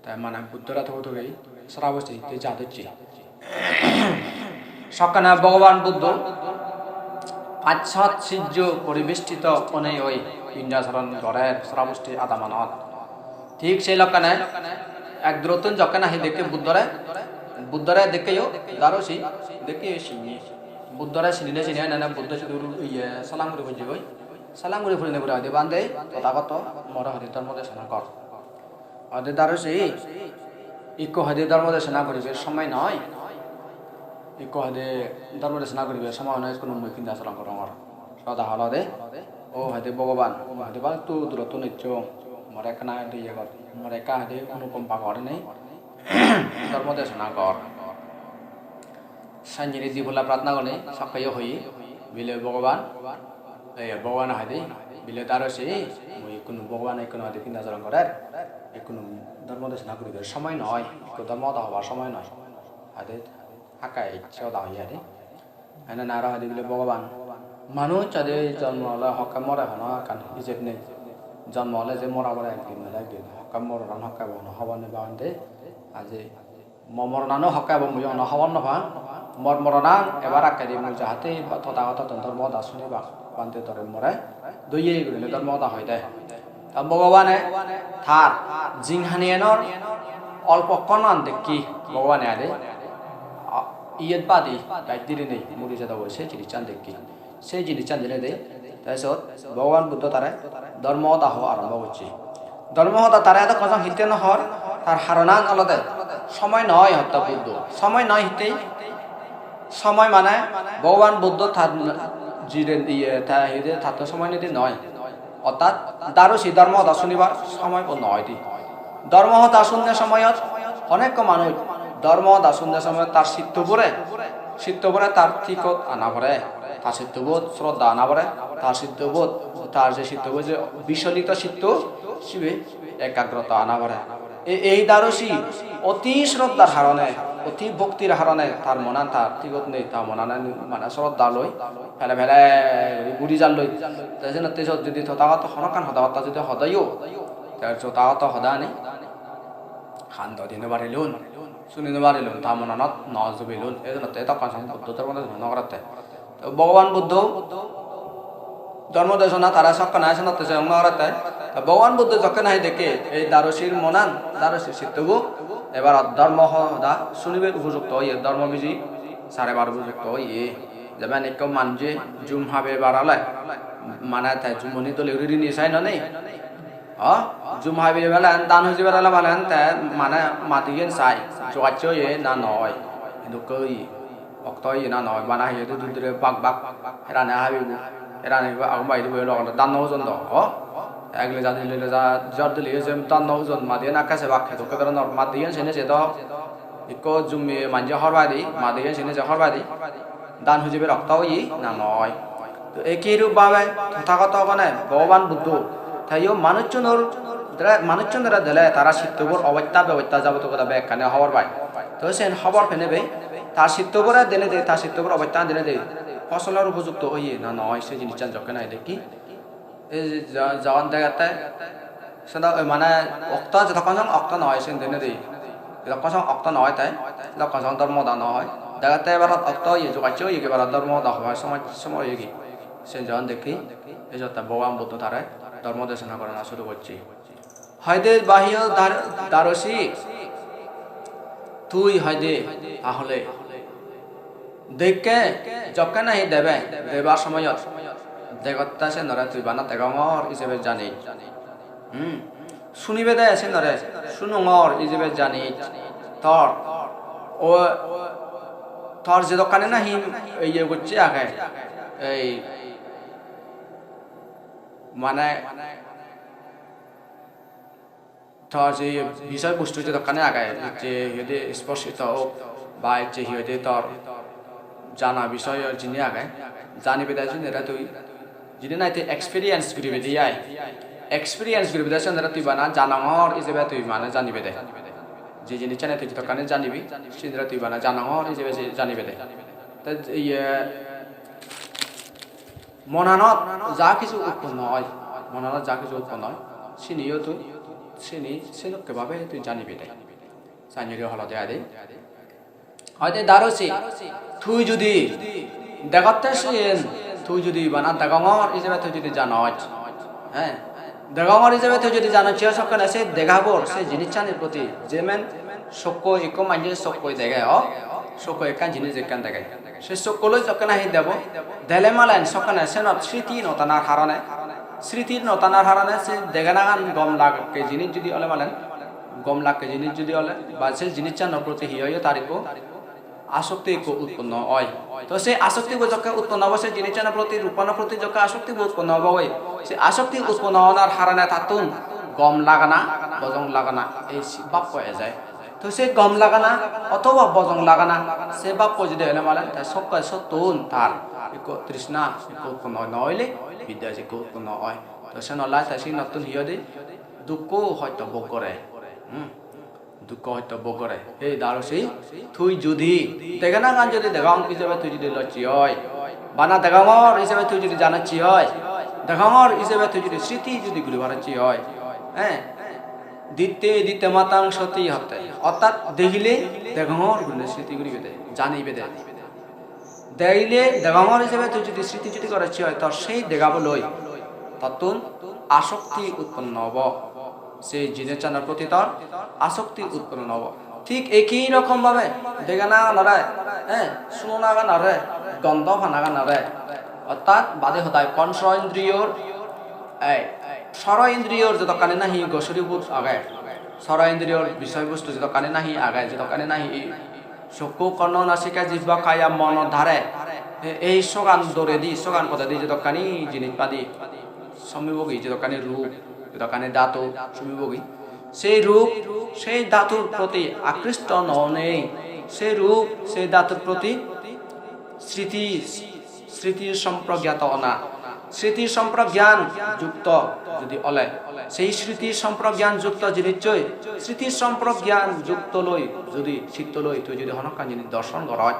Te mane Buddhore toge toge Srabosti hitte ja docche. Sokkene Bhogoban Buddho pachsot sijjo poribestito onei oi Bindasaran gorer Srabosti adamanot. Thik sei lokkene ek durottun jokke nahi dekke Buddhore, Buddhore dekkeyo Darusi, dekkeyo sinye. Buddhore sinine sine enene Buddho sidu iye salam guri pujjegoi. Salam guri pujine guri hoide, "Bhante, Tothagoto, more hoide dhormo desona gor." Hoide Darusi, "Ikko hoide dhormo desona guribar somoi noi. Ikko hoide dhormo desona guribar somoi noi, ikkunu mui Bindasaran gorongor." Sroda holode, "O hoide Bhogoban, mui hoide balukko durottun ecchong, more ekkana hoide iye gor, more ekka hoide onukompa gorinei dhormo desona gor." Sannyiri dibola pratna goni, sokkeyo hoye, bile Bhogoban, ei Bhogoban hoide, bile Darusi, mui ikkunu Bhogoban ikkunu hoide Bindasaran gorer, ikkunu dhormo desona guribar somoi noi, ikko dhormo hoda hobar somoi noi. Hoide hakke ecche hoda hoye hoide. Ene aro hoide bile Bhogoban, manuj hoide jonmo ole hokke more hono ekkan hijeb nei. Jonmo ole je mora pore ekdin nole ekdin, hokke moronan hokke bo hono hobor nei Bhante. Aje mo moronano hokke bo mui hono hobor no pang. Mor moronan ebar akkedi mui jahate Tothagotottun dhormo hoda sunibak, Bhante tore more doye gurinei dhormo hoda hoide. Ta Bhogobane tar jinghaniyanor olpokkonan dekki Bhogobane ade, a, iyet badi gaj dirinei muri jadogoi se jinissan dekki. Se jinissan dinei de, te sot Bhogoban Buddho tare dhormo hoda ho arombho gocche. Dhormo hoda tare edokkon song hitte no hor, tar haronan olode somoi noi, hotte Buddho. Somoi noi hitte? Somoi mane Bhogoban Buddho tar jiren iye, ta hide tatte somoi nide noi. Ortat Darusi dhormo hoda sunibar somoi bo noi di. Dhormo hoda sunne somoyot onekko manuj dhormo hoda sunne somoyot tar sittobore, sittobore tar thikot ana pore, tar sittobot sroddha ana pore, tar sittobot, tar je sittobo je bicholito sitto, sibe ekagrota ana pore. E-, ei Darusi oti sroddhar harone, oti bhoktir harone tar monan tar thikot nei, tar monan mane sroddha loi pele pele guri guri jar loi. Te senotte sot jodi Tothagoto hono ekkan hoda batta jodi hodeyo, te Tothagoto hodani han do di no parilun, suni no parilun, ta monanot no jubilun. Ei jonnotte edokkon song Buddho dhormo desona no gorette. Te Bhogoban Buddho dhormo desona tara sokkene senotte seyong no gorette. Te Bhogoban Buddho jokke nahi dekke ei Darusir monan, Darusir sittobo ebar dhormo hoda sunibar upojukto oye, dhormo biji sarebar upojukto oye. Jemon ekko manje jum habebar ole, mane te jumoni dole guri rini sai no nei? O, jum habebar ole, dan hujibar ole mane te mane madiyen sai, jogacche oye na no oye, hindokke oye, okto oye na no oye, bana hiye duri duri bak bak herani habibo, herani agun bagi dibo, logone dan no hujon do, o, ek leja di leja jor dile je dan no hujon, madiyen akke sebak, hindokke doronor madiyen sene se do. Ikko jummi manje hor pai di, madiyen sene je hor pai di, dan hujibar okto oye na noi? To eki rup bhabe Tothagoto gone Bhogoban Buddho teyo manuchchunor dre-, manuchchunore dele tara sittobor obosta bebosta jabotiyo hoda bekkani hobor pai. To sen hobor penei be tar sittobore denei de, tar sittobor obosta denei de, fosolor upojukto oye na noi, se jinissan jokke nahi dekki. Ei je-, jogon degette, seno, oi, mane, okto jotokkon song okto no oi, sen denedi. Jotokkon song okto no oi te, jotokkon song dhormo hoda no oi. Degette ebarot okto oye, jogacche oye, ebarot dhormo hoda hobar somoi, somoi oye gi. Sen jokon dekki, ei jotte Bhogoban Buddho tare dhormo desona gorana suru gocche. Hoide bahiyo dar-, darosi, tui hoide tahole dekke jokke nahi debe, debar somoyot degotte senore tui bana degongor ijebe jani. Hmm. Sunibede senore, sunongor ijebe jani. Tor, o, tor jedokkani nahi iye gocche age, ei, mane, tor je bisoy bostu jedokkani age, je hi hoide sporsito ok, ba je hi hoide tor jana bisoy jini age, janibede sinore tui, jini nahi tui experience guribede ai. Experience guribede sinore tui bana janongor ijebe tui mane janibede. Je jinissani tui jedokkani janibi, sinore tui bana janongor ijebe je janibede. Te iye, monanot ja kichu utponno oi, monanot ja kichu utponno oi, siniyo tui, sini sedokke babe tui janibede. Sanjuri holode adi. Hoide darosi, tui judi degotte siyen, tui judi bana degongor ijebe tui judi janoj, he, degongor ijebe tui judi janoj, se sokkene se degabor, se jinissanir proti, jemen sokkoi ikko manje sokkoi dege, o, sokkoi ekkan jinis ekkan dege. Se sokkoloi jokkene hi debo, dele malen sokkene senot sriti no tanar harone, sriti no tanar harone se degenagan gom lakke jinis judi ole malen, gom lakke jinis judi ole, ba se jinissanor proti hi oye tar ikko asokti ikko utponno oi. To se asokti bo jokke utponno obo, se jinissanor proti, rupanor proti jokke asokti bo utponno obo goi, se asokti utponno onar harone tattun gom lagana, bojong lagana, ei si-, bappo eje. To se gom lagana othoba bojong lagana, se bappo judi ene malen, te sokke sottun tar ikko trishna ikko utponno oi, no oile biddes ikko utponno oi. To senottei te sinottun hi hoide, dukko hosto bhog gore. Hmm? Dukko hosto bhog gore. Ei darosi, tui judi degenagan judi degong ijebe tui judi locche oi, bana degongor ijebe tui judi janocche oi, degongor ijebe tui judi sriti judi guri parocche oi, eh, ditte ditte matang soti hotte, ortat degile degongor gurinei sriti guribede, janibede. Degile degongor ijebe tui judi sriti judi gorocche oi, tor sei degaboloi tottun asokti utponno obo, sei jinissanor proti tor asokti utponno obo. Thik ekei rokom bhabe degenaganore, eh, sunonaganore, gondo panaganore, ortat bade hodai poncho indriyor, ei, soro indriyor jedokkani nahi gosuri bhut age, soro indriyor bisoy bostu jedokkani nahi age, jedokkani nahi sokku, konno, nasika, jibba, kaya, mono dhare, e-, ei sogan doredi, sogan podedi jedokkani jinis padi, somibogi jedokkani rup, jedokkani dhatu, somibogi. Sei rup, sei dhatur proti akristo no onei, sei rup, sei dhatur proti sriti, sriti somprogyato ona, sriti somprogyan jukto judi ole, sei sriti somprogyan jukto jinissoi, sriti somprogyan jukto loi judi, sitto loi tui judi honokkan jinis dorson goroj,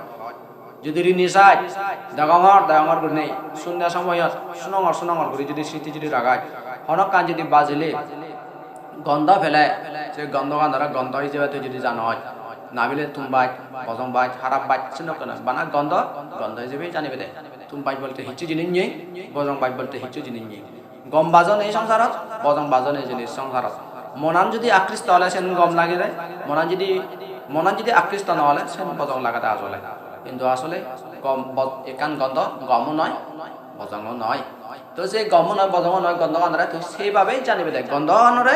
judi rini saj, degongor, degongor gurinei, sunne somoyot sunongor, sunongor guri judi sriti judi ragaj, honokkan judi bajile, gondo pele, se gondoganore gondo ijebe tui judi janoj, nabile tumbaj, bojong baj, harap baj, senokke noi, bana gondo, gondo ijebe janibede. Tumbaj bolte hissu jinis nei, bojong baj bolte hissu jinis nei. Gom bajo nei songsarot, bojong bajo nei jinis songsarot. Monan judi akristo ole sen gom lagede, monan judi, monan judi akristo no ole sen bojong lagede asole. Hintu asole gom, bo-, ekkan gondo gomo noi, bojongo noi. To se gomo noi, bojongo noi, gondoganore tui sei bhabe janibede. Gondoganore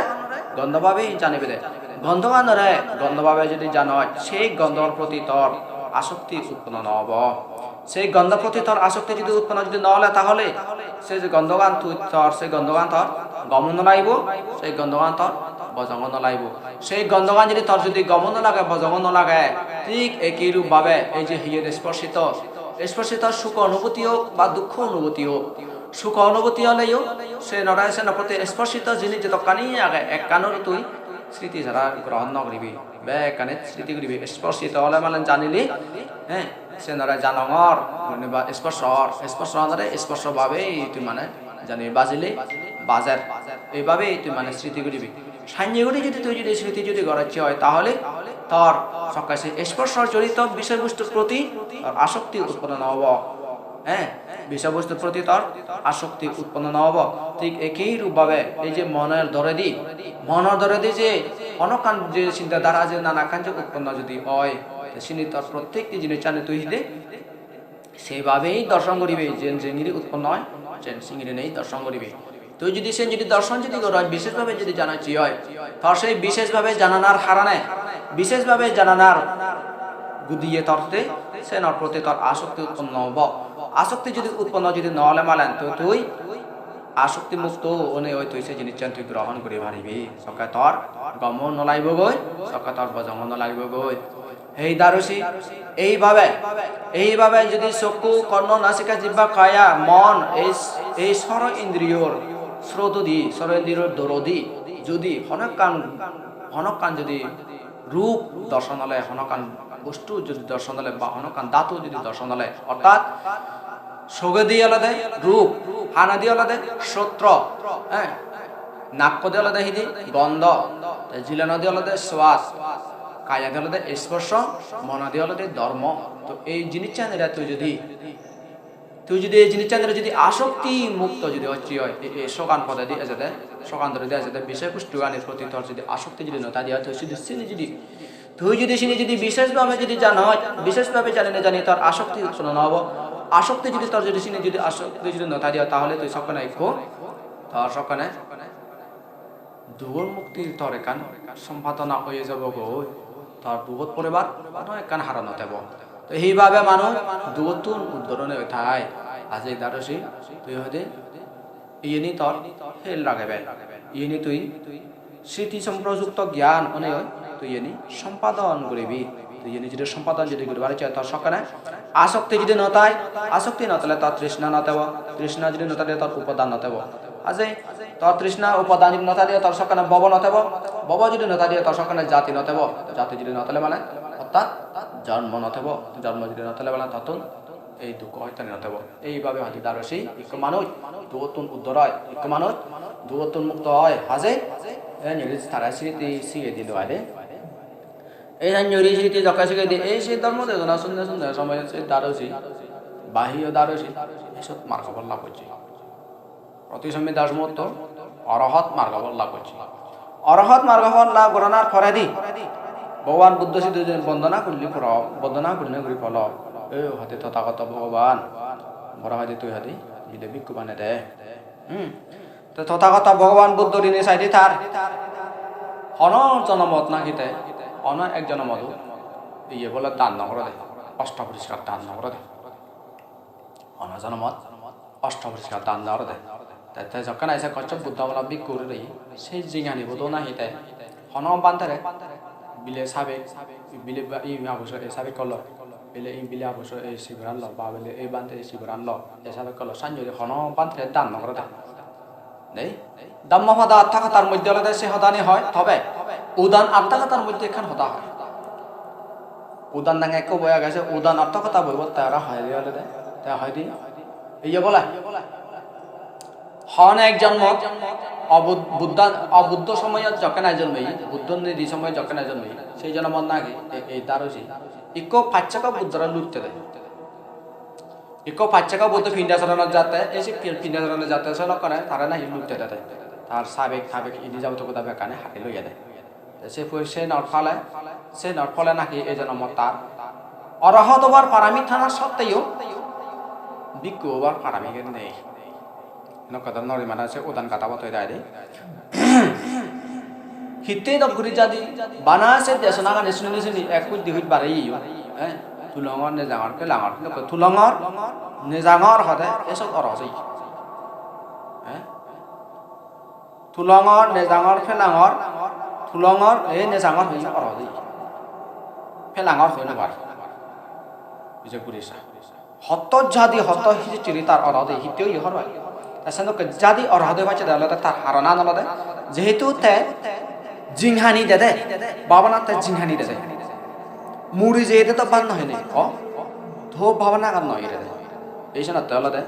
gondo bhabe janibede. Gondoganore gondo bhabe judi janoj, sei gondor proti tor asokti utponno no obo. Sei gondor proti tor asokti judi utponno judi no ole, tahole se je gondogan tui tor, sei gondogan tor gomo no lagibo, sei gondogan tor bojongo no lagibo. Sei gondogan judi tor judi gomo no lage, bojongo no lage, thik ekei rup bhabe ei je hiye sporsito, sporsito sukho onubhuti ok ba dukkho onubhuti ok, sukho onubhuti oleyo senore, seno proti sporsito jinis jedokkani age ekkanore tui sriti sara grohon no guribi, bekkani sriti guribi. Sporsito ole mane janile, he, senore janongor, mane ba sporso or, sporso onore sporso bhabe tui mane jani bajile, bajer, ei bhabe tui mane sriti guribi. Sanye guri judi tui judi sriti judi gorocche oi, tahole tor sokke se sporso jorito bisoy bostur proti tor asokti utponno no obo. He, bishoy bostur proti tor asokti utponno no obo. Thik ekei rup bhabe ei je monor doredi, monor doredi je honokkan je sinta dhara je nanakkan je utponno jodi oi, te sini tor prottekti jinissani tui hide seibhabei dorshon guribe, jen jengiri utponno oi, jen sengirinei dorshon guribe. Tui jodi sen jodi dorshon jodi goroj, bishesh bhabe jodi janoj oi, tor sei bishesh bhabe jananar harone, bishesh bhabe jananar gudiye torte senor proti tor asokti utponno obo. Asokti jodi utponno jodi no ole malen, to tui asokti mukto onei oi tui se jinissan tui grohon guri paribi. Sokke tor gomo no lagibogoi, sokke tor bojongo no lagibogoi. Hei darusi, eibabe, eibabe jodi sokku, korno, nasika, jibba, kaya, mon, ei, ei soro indriyor srotodi, soro indriyor dorodi jodi honokkan, honokkan jodi rup dorshon ole, honokkan bostu jodi dorshon ole, ba honokkan dhatu jodi dorshon ole, ortat sogedi olode rup, hanedi olode sotro, eh, nakkodi olode hidi gondo, te jilanodi olode swad, kayadi olode sporsho, monodi olode dhormo. To ei jinissanire tui jodi, tui jodi ei jinissanire jodi asokti mukto jodi ocche oi, ei, ei sogan podedi ejede, sogan doredi ejede, bishoy bostuganir proti tor jodi asokti jodi no thadi oi, tui jodi sini jodi, tui jodi sini jodi bishesh bhabe jodi janoj, bishesh bhabe janine jani tor asokti utponno no obo. Asokti jodi tor jodi sini jodi asokti jodi no thadi oi, tahole tui sokkene ekko, tor sokkene dugon mukti tor ekkan sompadona oye jabogoi, tor dugot porebar hono ekkan haron no tebo. To hibabe manuj dugottun uddorone oi thai. Aje darusi, tui hoide iyeni tor hel ragebe. Iyeni tui sriti somprojukto gyan onei oi tui iyeni sompadon guribi. Tui iyeni jodi sompadon jodi guribar icche tor sokkene asokti jodi no thai, asokti no thale tor trishna no tebo, trishna jodi no thale tor upadan no tebo. Aje tor trishna upadan jodi no thale tor sokkene bhobo no tebo, bhobo jodi no thale tor sokkene jati no tebo, jati jodi no thale mane ortat jonmo no tebo, jonmo jodi no thale mane tottun ei dukko hoittani no tebo. Eibabe hoide darusi ekko manuj dugottun uddor oi, ekko manuj dugottun mukto oi. Haje ei nyori tara sriti sigei dilo aide. Ei nyori sriti jokke sigei di, ei se dhormo dejona sunne sunne somoyot se darusi, bahiyo darusi, ei sot margo phol lab gocche. Protisombi das motto orohot margo phol lab gocche. Orohot margo phol lab goranar poredi Bhogoban Buddho sidu jen bondona gurli puro, bondona gurli guri polo. "E hoide Tothagoto Bhogoban, boro hoide tui hoide bile bhikkhu bane de." Hmm. Te Tothagoto Bhogoban Buddho rini saide tar hono jonomot naki te, hono ek jonomot iye bole dan no gorede, osto poriskar dan no gorede. Hono jonomot osto poriskar dan no gorede. Te, te jokken ese Kossop Buddho bana bhikkhu guri reye, se jinghanibo do nahi te hono bhantere bile sabek, bile ba-, i abuso e sabek kollo, bile i bile abuso e siberan lo, ba bile e bhante e siberan lo, e sabek kollo, sanjori hono bhantere dan no gorede. Nei? Dhammapada Attha Katha'r moddhe olode se hodani hoi, tobe Udan Attha Katha'r moddhe ekkan hoda hoi. Udan nange ekko boi age, se Udan Attha Katha boibot te aro hoide olode, te hoide, iye bole, hon ek jonmot obud-, Buddha, obuddho somoyot jokken ai jonmeye, Buddho nedi somoyot jokken ai jonmeye, sei jonomot naki ei, ei darusi ikko paccheko Buddhore lutte de. Ikko paccheko Buddho pindacharonot jatte, ei se pi-, pindacharonot jatte se lokkone tare nahi lutte dede. Tar sabek tabek ini jabotiyo goda bekkani hati loye de. Te se poi se nor phale, se nor phole naki ei jonomot tar orohot obar parami thana sotteyo bhikkhu obar parami nei. Eno hoda nw oi mane se udan gatha bot hoi dai de. Hittey dok guri jadi bana se desonagani suni suni ek huj di huj bareye yo. Eh, tulongor, nejangor, pelangor. Hintu tulongor, nejangor hode esot orohot oye. Eh? Tulongor, nejangor, pelangor, tulongor, ei nejangor hoi orohot oye. Pelangor hoi nw pare. Ije guri sa. Hotto jadi, hotto history tar orohot oye, hittey oye hobor pai. Te senokke jadi orohot oi pacche de olode tar haronan olode, jehetu te jinghani dede, bhabana te jinghani dede. Muri jeyede to bhan no hene, o, to bhabanagan no ere de. Ei senotte olode,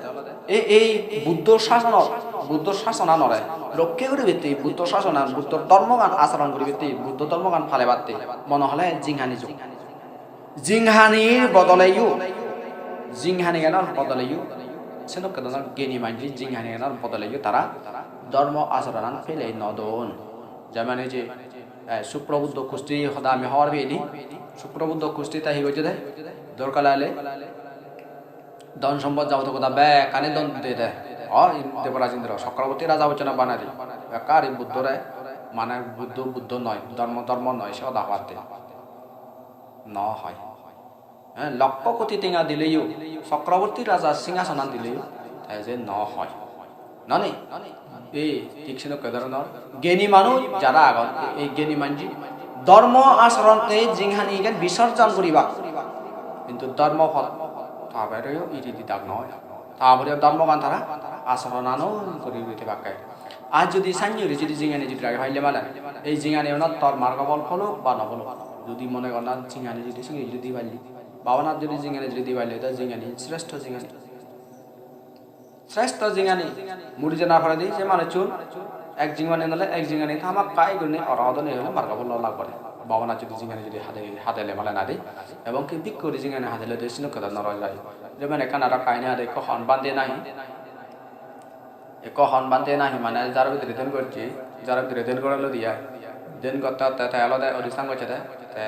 ei, ei Buddho sasonor, Buddho sasonanore rokke guribatte, Buddho sasonan, Buddho dhormogan acharon guribatte, Buddho dhormogan palebatte, mone hole jinghani jok. Jinghanir bodole yo jinghaniganor bodole-o, sedokke dhoronor geni manje jinghaniganor bodole-o tara dhormo achoronan pelei no don. Jemon ei je, eh, Suprobuddho Kusti hoda ami hobor peyedi. Suprobuddho Kusti te hi gojjede? Dorkar lagile dhon sompot jabotiyo hoda bekkani dhon dede. O, in-, Deboraj Indro, Chakraborti raja bocchona banadi. Bekkani Buddhore, mane Buddho, Buddho noi, dhormo, dhormo noi, se hoda hobatte. No hoi. Eh, lokkho koti tenga dileyo, Chakraborti raja singhasonan dileyo, te je no hoi. Noni? Ei, thik sedokke dhoronor geni manuj jara agon, ei geni manje dhormo achoron te jinghanigan bisorjon guribak. Hintu dhormo pot ta poreyo iri didak noi. Ta poreyo dhormogan tara achoronanoi guri guri thebakke. Ar judi sannye guri judi jinghani judi rage palle malen, ei jinghaniunot tor margo phol pholok ba no pholok, judi mone gor na jinghani judi sannye judi di palle, bhabonat judi jinghani judi di palle, te jinghani srestho jinghani. Srestho jinghani, muri jana poredi se manuchun ek jinghani nole ek jinghani hamakkai gurinei orohot onei hole margo phol lab gore. Bhabonat judi jinghani judi hade, hadele malen adi, ebong ki bhikku guri jinghani hadele de sinokke do noro jai. Jemon ekkan aro kahini age, ekko hon bhante nahi, ekko hon bhante nahi mane jaro bidire den gocche, jaro bidire den gorello diye. Den gotte gotte te olode odistan gocchede, te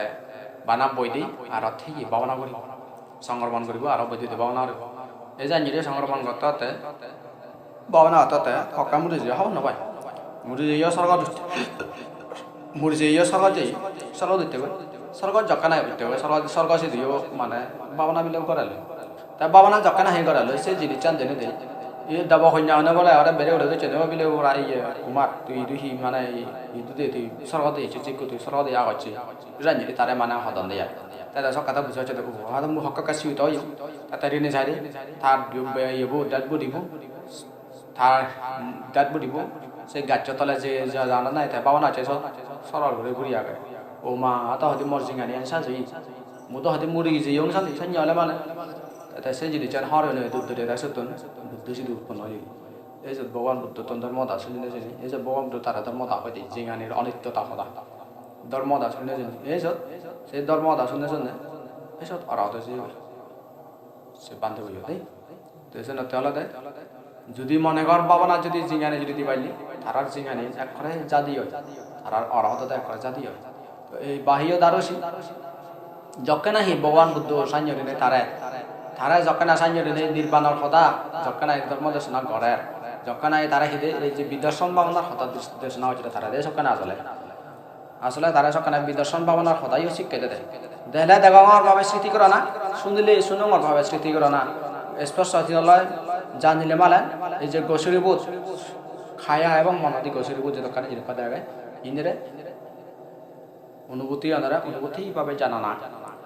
bana boide aro thiye bhabona guribo, songkromon guribo aro boide de bhabona guribo. Ei janye de songkromon gotte gotte, bhabona gotte gotte hokke muri jeye hobor no pai. Muri jeye sorgot, muri jeye sorgot jeye, sorgot uttegoi. Sorgot jokke nahi uttegoi, sorgot, sorgot sidiyo mane bhabona bile gorello. Te bhabona jokke nahi gorello, se jinissan denedi. Ei debo konyagune bole aro bere ure docche de, "O bile ura iye Kumar, tui idu hi mane idu de tui sorgot de ecche, jikko tui sorgot de agocche." Janye tare mane hodon de ai. Te te sokke te buji pacche de, "O, aro mui hokke hokke sweet oye." Te te rini sari, tar iye bo, dead body bo. Tar, mm, dead body bo se gaccho tole je ja jana nai, te bhabona se so-, sorol guri guri age. O ma, to hodi mor jinghaniyan saji. Mui do hodi muri jeyong saji, senne ole mane. Te, te se jinissan hor hoi noi duk dure te sottun Buddho sidu utponno oye. Ei jot Bhogoban Buddhottun dhormo hoda sunine sini, ei jot Bhogoban Buddho tara dhormo hoda hoide, jinghanir onityota hoda. Dhormo hoda sunine sini, ei jot se dhormo hoda sunine sunine, ei jot orohot oi jeyegoi. Se bhante boyo de. Te senotte olode, judi mone gor bhabona judi jinghani judi di palle, tarar jinghani ekkore jadi oi, tarar orohot ode ekkore jadi oi. To ei Bahiyo Darosi, jokke nahi Bhogoban Buddho sannye gurinei tare, tare jokke nahi sannye gurinei nirbanor hoda, jokke nahi dhormo desona gorer, jokke nahi tare hide ei je bidarson bhabonar hoda des-, desona gocchede tare de jokke nahi ajole. Asole tare sokkene bidarson bhabonar hodayo sikke dede. Dele degongor bhabe sriti gorana, sunile sunongor bhabe sriti gorana. Sposto hi oloi janile malen, ei je gosuribut, kaya ebong monadi gosuribut jedokkani jinis pada age, indire onubhuti onore onubhuti bhabe janana,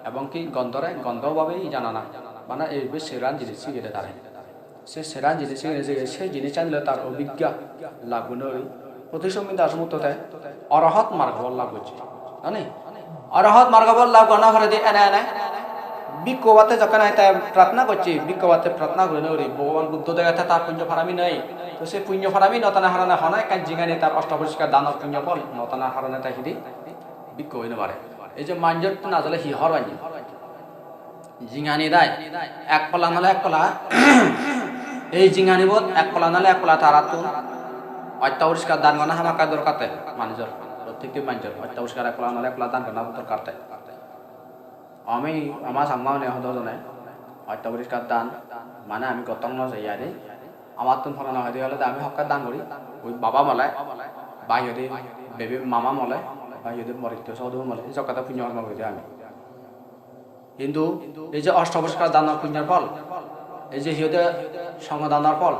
ebong ki gondhore gondho bhabe janana. Mane ei be seran jinis sigede tare. Se seran jinis sigine sige, se jinissan loi tar obhigga lab gurinei uri. Protishombhida somotto te orohot margo phol lab gocche. Jani? Orohot margo phol lab gorana poredi ene ene bhikkhu obatte jokke nahi te prarthona gocche, bhikkhu obatte prarthona gurinei uri Bhogoban Buddho degette tar punyo parami nei. To se punyo parami no thana harone hono ekkan jinghani tar osto poriskar danor punyo phol no thana harone te hidi bhikkhu oi no pare. Ei je manjottun ajole hi hor banye? Jinghani dai, ek polla nole ek polla. Ei jinghanibot ek polla nole ek polla tarattun osto poriskar dan gorana hamakkai dorkar te manujor, prottekti manujor osto poriskar ek polla nole ek polla dan gorana dorkar te. Ami, ama Changma une hodo jone osto poriskar dan, mane ami gottong no jei adi. Amattun purana hoide olode ami hokke dan guri, oi baba mole, ba hi hoide bebe mama mole, ba hi hoide moritto sodo mole, ei jokke do punyo hormo guri de ami. Hintu ei je osto poriskar danor punyor phol, ei je hi hoide songho danor phol,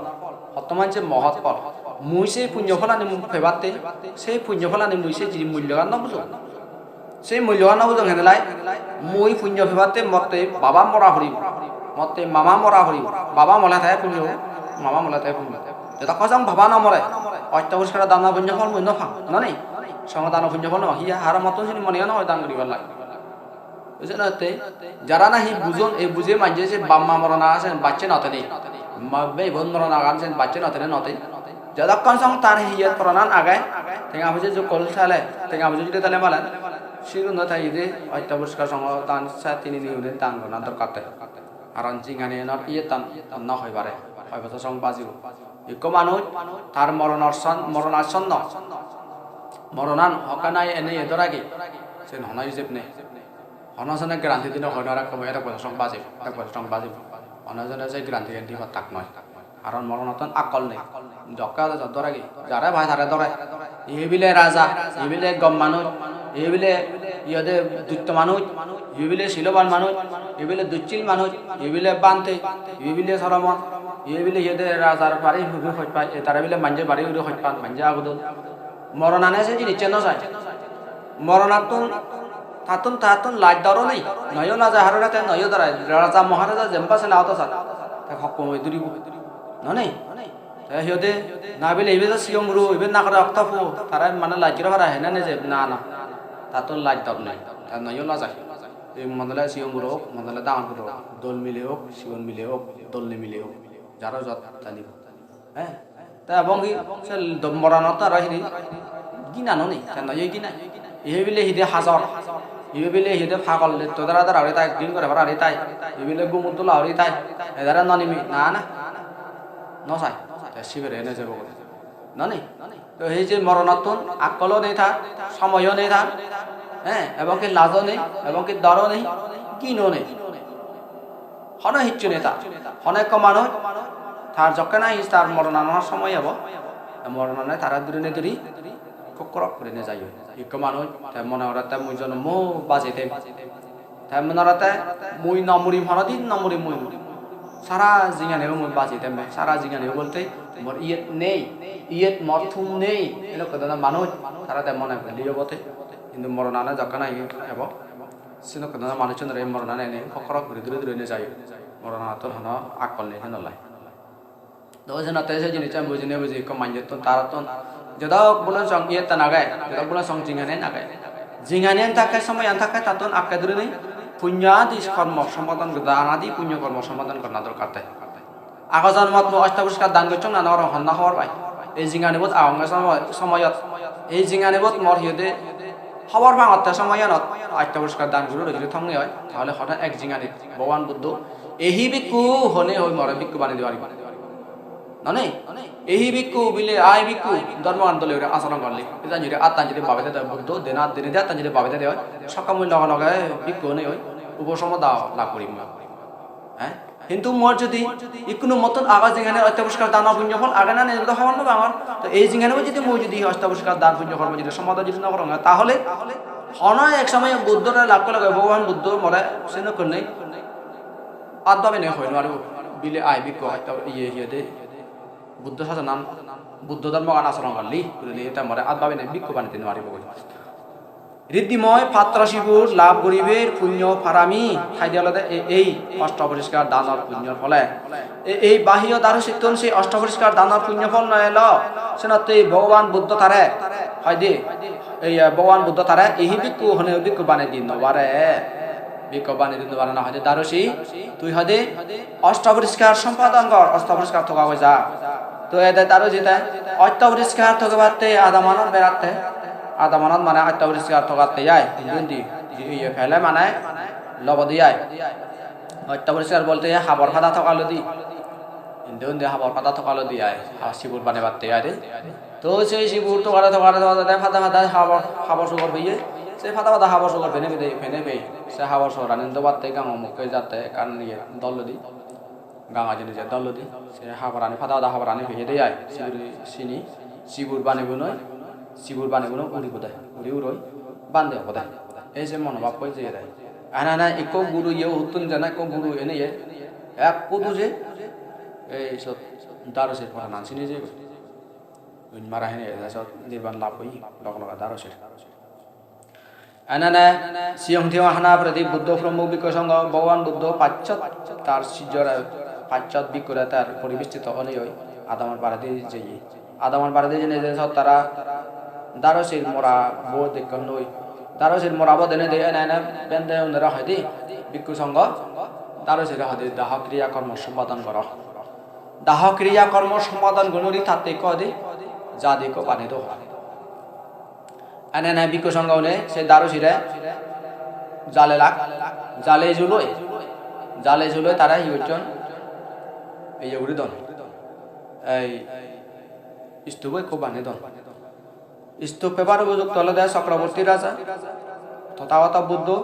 hotto manje mohot phol. Mui sei punyo pholani pebatte, sei punyo pholani mui sei jini mullogan no bujong. Sei mullogan no bujong henelai, mui punyo pebatte motte baba mora poribo, motte mama mora poribo, baba mole te punyo, mama mole te punyo. Jotokkon song baba no more, osto poriskar danor punyo phol mui no pang, no ni? Songho danor punyo phol no pang, hiya haro mottun sini mone no hoi dan guribar lai. Bujhe na te, jara nahi bujon, ei buje manje se bap ma morona sen bacche no tene. Ma bhei bon morona gan sen bacche no tene no te. Jodokkon song tar hiyet poranan age, tenga poije jokkol sale, tenga poije judi tale malen, sigun no tai de, osto poriskar songho dan sa tini niyone dan gorana dorkar te. Karon jinghanianor iyettan honna hoi pare, hoi bojor song bajibo. Ikko manuj tar moronor son-, moronasonno, moronan hokke nahi ene ye doragi, sen hono ijeb nei. Hono jone guarantee di no hoi no pare, ek bojor song bajim, ek bojor song bajim. Hono jone se guarantee gan di pattak noi. Karon moronottun akkol nei. Jokke ado jot doragi, jare pai tare dore. Ibe bile raja, ibe bile gom manuj, ibe bile iyede dutto manuj, ibe bile siloban manuj, ibe bile dussil manuj, ibe bile bhante, ibe bile soromon, ibe bile iyede rajar bari hure hoj pai, etare bile manje bari hure hoj pan, manje agudon. Moronane se jinissan no sai. Moronattun tattun, tattun laj dor o nei, noyo lajai harore te noyo dorai. Raja Maharaja jemba sela odo sat, te hokko noi duribo. No nei? Te hi hoide, na bile ibe do sigon guro, ibe nagore okto po, tara mane laj guri para hene neje, na, na. Tattun laj dor nei, te noyo lajai. Ei mone ole sigon guro ok, mone ole dangor guro ok, dol mile ok, sigon mile ok, dol nei mile ok, jaro jot janibo. He? Te ebong hi se do-, moronot aro hini ginano nei, te noyo ginai. Ibe bile hide hajor, ibe bile hide pagol, letto dara dara guri tai, din gore para guri tai, ibe bile gumot dola guri tai, edare no nimi, na, na, no sai, te sibere ene jebo goi. No nei? To ei je moronottun akkolo nei tar, somoyo nei tar, he, ebong ki lajo nei, ebong ki doro nei, gino nei. Hono hissu nei tar. Hono ekko manuj tar jokke nahi tar moronanor somoy ebo, te moronane tare durinei duri kokkorok gurinei jaiyo. Ikko manuj te mone gore te mui jonomo baji them. Te mone gore te mui no murim, hono din no murim mui. Sara jinghanibo mui baji them, sara jinghanibo bolte mor iyet nei, iyet mor thum nei. Edokke dhoronor manuj tara te mone gurle obo te. Hintu moronane jokke nahi ebo, sedokke dhoronor manuchchunore moronane ene kokkorok guri duri duri nejai. Moronanattun hono akkol nei senolai. To senotte se jinissan bujinei buji ikko manjottun tarottun jedok bolong song iyettan age, jedok bolong song jinghanian age. Jinghanian thakke, somoyan thakke tattun akke durinei punyo adi kormo sompadon, dan adi punyo kormo sompadon gorana dorkar te. Ago jonmot mui osto poriskar dan gocchong na nw gorong honna hobor pai. Ei jinghanianibot agonge somoy-, somoyot. Ei jinghanianibot mor hi hoide hobor pangotte somoyanot osto poriskar dan guri roi juri thonge oi, tahole hono ek jinghanit Bhogoban Buddho ehi bhikkhu hone hoi more bhikkhu banei di paribo. Nonei? Ehi bhikkhu bile ai bhikkhu dhormogan dole guri acharon gorle. Ijan juri attan juri babe de Buddho, dena dene de attan juri babe de oi. Sokka mui loge loge bhikkhu hone oi. Uposomo da lab guri mui. He? Hintu mor jodi ikkunu mottun ago jinghani osto poriskar dano punyo phol age na nei, jodi hobor no pangor. To ei jinghanibo jodi mui jodi osto poriskar dan punyo kormo jodi somadan jodi no gorong, tahole hono ek somoy Buddhore lab gorle, Bhogoban Buddho more senokkene at babinei hoi no paribo. Bile ai bhikkhu osto, iye, iye de Buddho sasonan, Buddho dhormogan acharon gorli, gurinei te more at babinei bhikkhu banei di no paribo goi. Riddhimoi patro sibur lab guriber punyo parami, haide olode e-, ei osto poriskar danor punyor phole. E-, ei bahiyo darusittun se osto poriskar danor punyo phol no elo, senotte Bhogoban Buddho tare, haide, ei, eh, Bhogoban Buddho tare ehi bhikkhu hone bhikkhu banei di no pare. Bhikkhu banei di no pare na hoide darusi, tui hoide osto poriskar sompadon gor, osto poriskar toga goi ja. To ede daru jite osto poriskar togebatte adamanot beratte, adamanot mane osto poriskar togatte ai, indi undi, iye pele mane lobode ai. Osto poriskar bolte habor pada toga lodi. Indi undi habor pada toga lodi ai, ha sibur banebatte ai de. To se sibur togade, togade, togade, pada pada habor, habor sugor peye. Se pada pada habor sugor pene pede, pene peye. Se habor sugorani dobatte gango mukke jatte ekkan iye dol lodi. Gango jeinei je dol lodi. Se haborani, pada pada haborani peye de ai. Sibur sini, sibur banibo noi, sibur banibo noi uribo de. Uri uroi bande obo de. Ei je monobhab hoi jeye de. Ana ana ikko guru iye uttun jana ikko guru ene iye. Ek kudu je. Ei sot daru se poranan sini je. Duj mara hene ejasot nirban lab oye, log loge daro ser. Enene siyong tiyong hana poredi Buddho promukh bhikkhu songho, Bhogoban Buddho pacchot tar sijjore, pacchot bhikkhore tar poribestito onei oi adamor baredi jeye. Adamor baredi jeinei je sot tara daro ser mora bo dekkon noi. Daro ser mora bo denedi ene ene bhante unore hoide bhikkhu songho daro sere hoide daho kriya kormo sompadon goro. Daho kriya kormo sompadon guri tatte ikko hoide jadi ikko bane do. Ene ene bhikkhu songho une se daru sire jalelak, jalei juloi. Jale suloi tara hi gocchon? Iye guri don. Ei stup ekko bani don. Stup pebar upojukto olode Chakraborti Raja, Tothagoto Buddho,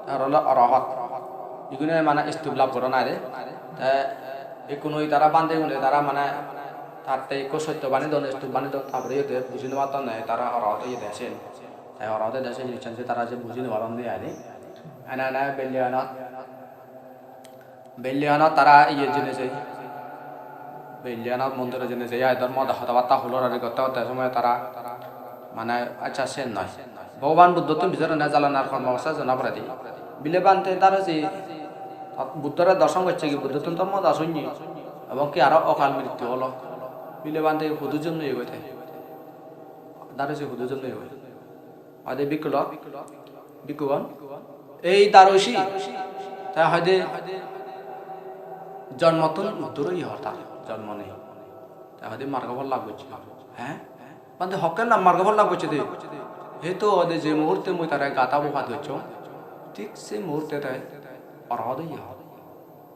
ar ole Arahat. Igune mane stup lab goron aide. Te ikkunu tara bhante gune tara mane tatte ikko sotto bani don, stup bani don, tar pore iyot buji no patton ne tara Arahat oyede siyen. Te Arahat oyede siyen nicchon se tara je buji no paron de aide. Ene ene belli anot Bellianot tara iye jeinei jai. Bellianot mondiro jeinei jai, ai dhormo hoda, hoda batta hulorari gotte gotte somoy tara mane, accha, sen noi. Bhogoban Buddhottun bichar honne jalanar kormo obostha jona poredi. Bile bhante Darusi Buddhore dorson gocche gi, Buddhottun dhormo hoda sunne. Ebong ki aro okal mrittu olo. Bile bhante hudu jonmo oyegoi te. Darusi hudu jonmo oyegoi. Hoide bhikkhu lok, bhikkhugon. Ei Darusi, te hoide jonmottun uddur oye hor tar, jonmo nei. Te hoide margo phol lab gocche. He? Bhante hokke na margo phol lab gocche de? He to hoide je muhurte mui tare gatabo pat gocchong, thik se muhurte te Arahat oye hor.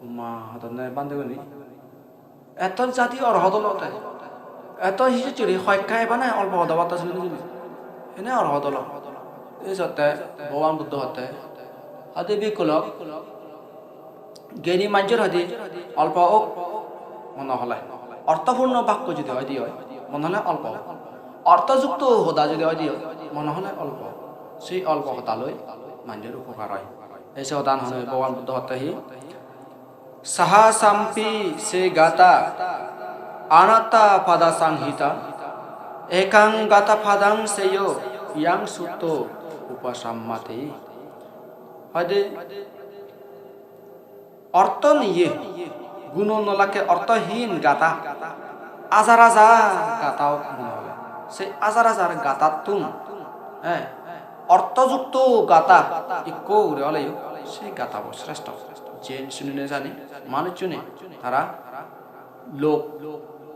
Umma hodonne bhante guni. Etton jadi Arahat olo te. Etton hiju churi hoyekka eba na olpo hoda batta sini sini. Ene Arahat olo. Ei sotte Bhogoban Buddho hotte. Hoide bhikkhu lok, gyani manjor hoide olpo ok mone hole. Orthopurno bakko jodi hoide oi, mone hole olpo ok. Orthojukto hoda jodi hoide oi, mone hole olpo ok. Sei olpo hoda loi manjor upokar oi. Ei se hodan hone Bhogoban Buddho hotte hi? Sahasampi se gatha anatthapada sanghita, ekang gatha padang seyo yang sutto upasammati. Hoide ortho niye, guno nolakke orthohin gatha, ajar ajar gatha ok mone hole. Se ajar ajar gathattun, eh, orthojukto gatha ikko guri oleyo, se gathabo sreshto. Jen sunine jani manuchchune tara lok,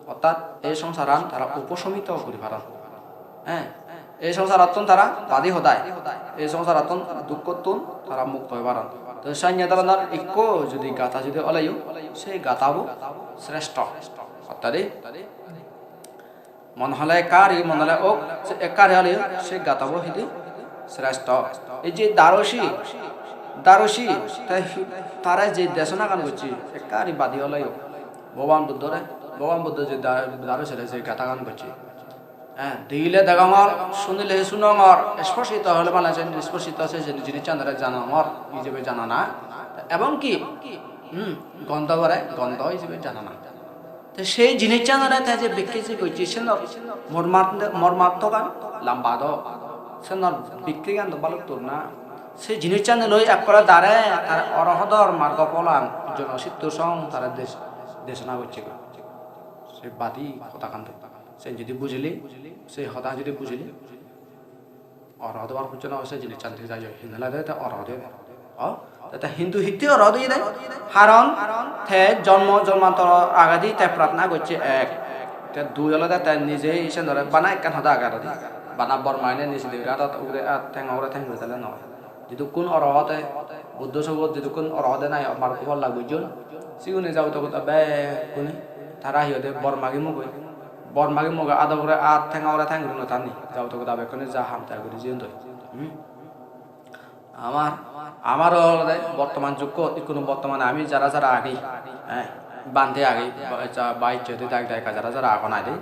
orthat ei songsaran tara uposomito guri paron. Eh, ei songsarottun tara badi hodai, ei songsarottun dukkottun tara mukto oi paron. To sanye dhoronor ikko jodi gatha jodi oleyo, se gathabo sreshto. Orthat ei Mone hole ekka hari, mone hole ok, se ekka hari hole se gathabo hidi sreshto. Ei je Darusi, Darusi, te hi-, tare je desonagan gocche, ekka hari badi hole ok. Bhogoban Buddhore, Bhogoban Buddho je Da-, Darusire je gathagan gocche. Eh, degile degongor, sunile sunongor, sporsito hole mane je sporsito se jini-, jinissanore janongor, ijebe janana. Ebong ki, hmm, gondo gore, gondo ijebe janana. Te sei jinissanore te je bikkey je gocche, senor mormat-, mormattogan lamba do. Senor bikkeygan do balukko na. Sei jinissan loi ekkore dare tare orohodor margo pholan jono sitto song tare des-, desona gocche goi. Se badi hodagan do. Sen jodi bujile, se hoda jodi bujile, Orhot obar hojje no oi se jinissan thik jai oi, hinelade te orhot oiye. O, te, te hintu hittey orhot oiye de? Karon te jonmo jonmantor agedi te pratna gocche ek. Te dui olode te nije isen dore bana ekkan hoda age aro de. Bana bor magi ne niji degede adot ugure at tengo ugure teng guri dele no oi. Jidukkun orhote, Buddho sogot jidukkun orhote nahi margo phol lab gojjon, sigune jabot togot bekkune tara hi hoide bor magi mugoi. Bor magi mugo ado ugure at tengo ugure teng guri no tani. Jabot togot bekkune ja ham tai guri jeyondoi. Hmm? Amar, amar olode bortoman jukkot, ikkunu bortomane ami jara jara agi, eh, bhante agi, ba-, ja-, bhai jodi dagi dagi jara jara agon aide.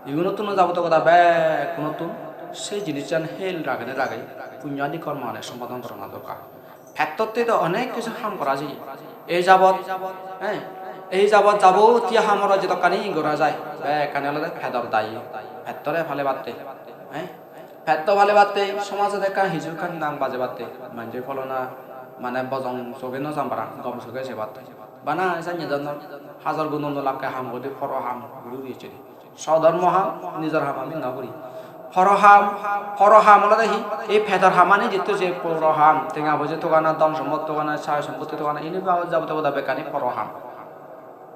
Igunottun jabot togot bekkunottun se jinissan hel ragene rage, punyani kormo ane sombadon gorana dorkar. Pettotte do onek kisu ham gora jai. Ei jabot, eh, ei jabot jabotiyo ham aro jedokkani gora jai, bekkani olode pedor daye, pettore palebatte, eh, petto palebatte, somajot ekkan hiju ekkan nang bajebatte, manje pholona mane bojong soge no jam parang, gom soge sebatte. Bana sanye donnor hajar guno no lakke ham guri, poro ham guri guri ecche de. Sodhormo ham, nijor ham ami no guri. Poro ham, poro ham olode hi? Ei pedor hamani jitto je poro ham, tenga poije togana, dhon sompot togana, sai sompotti togana, ini ba jabode boda bekkani poro ham.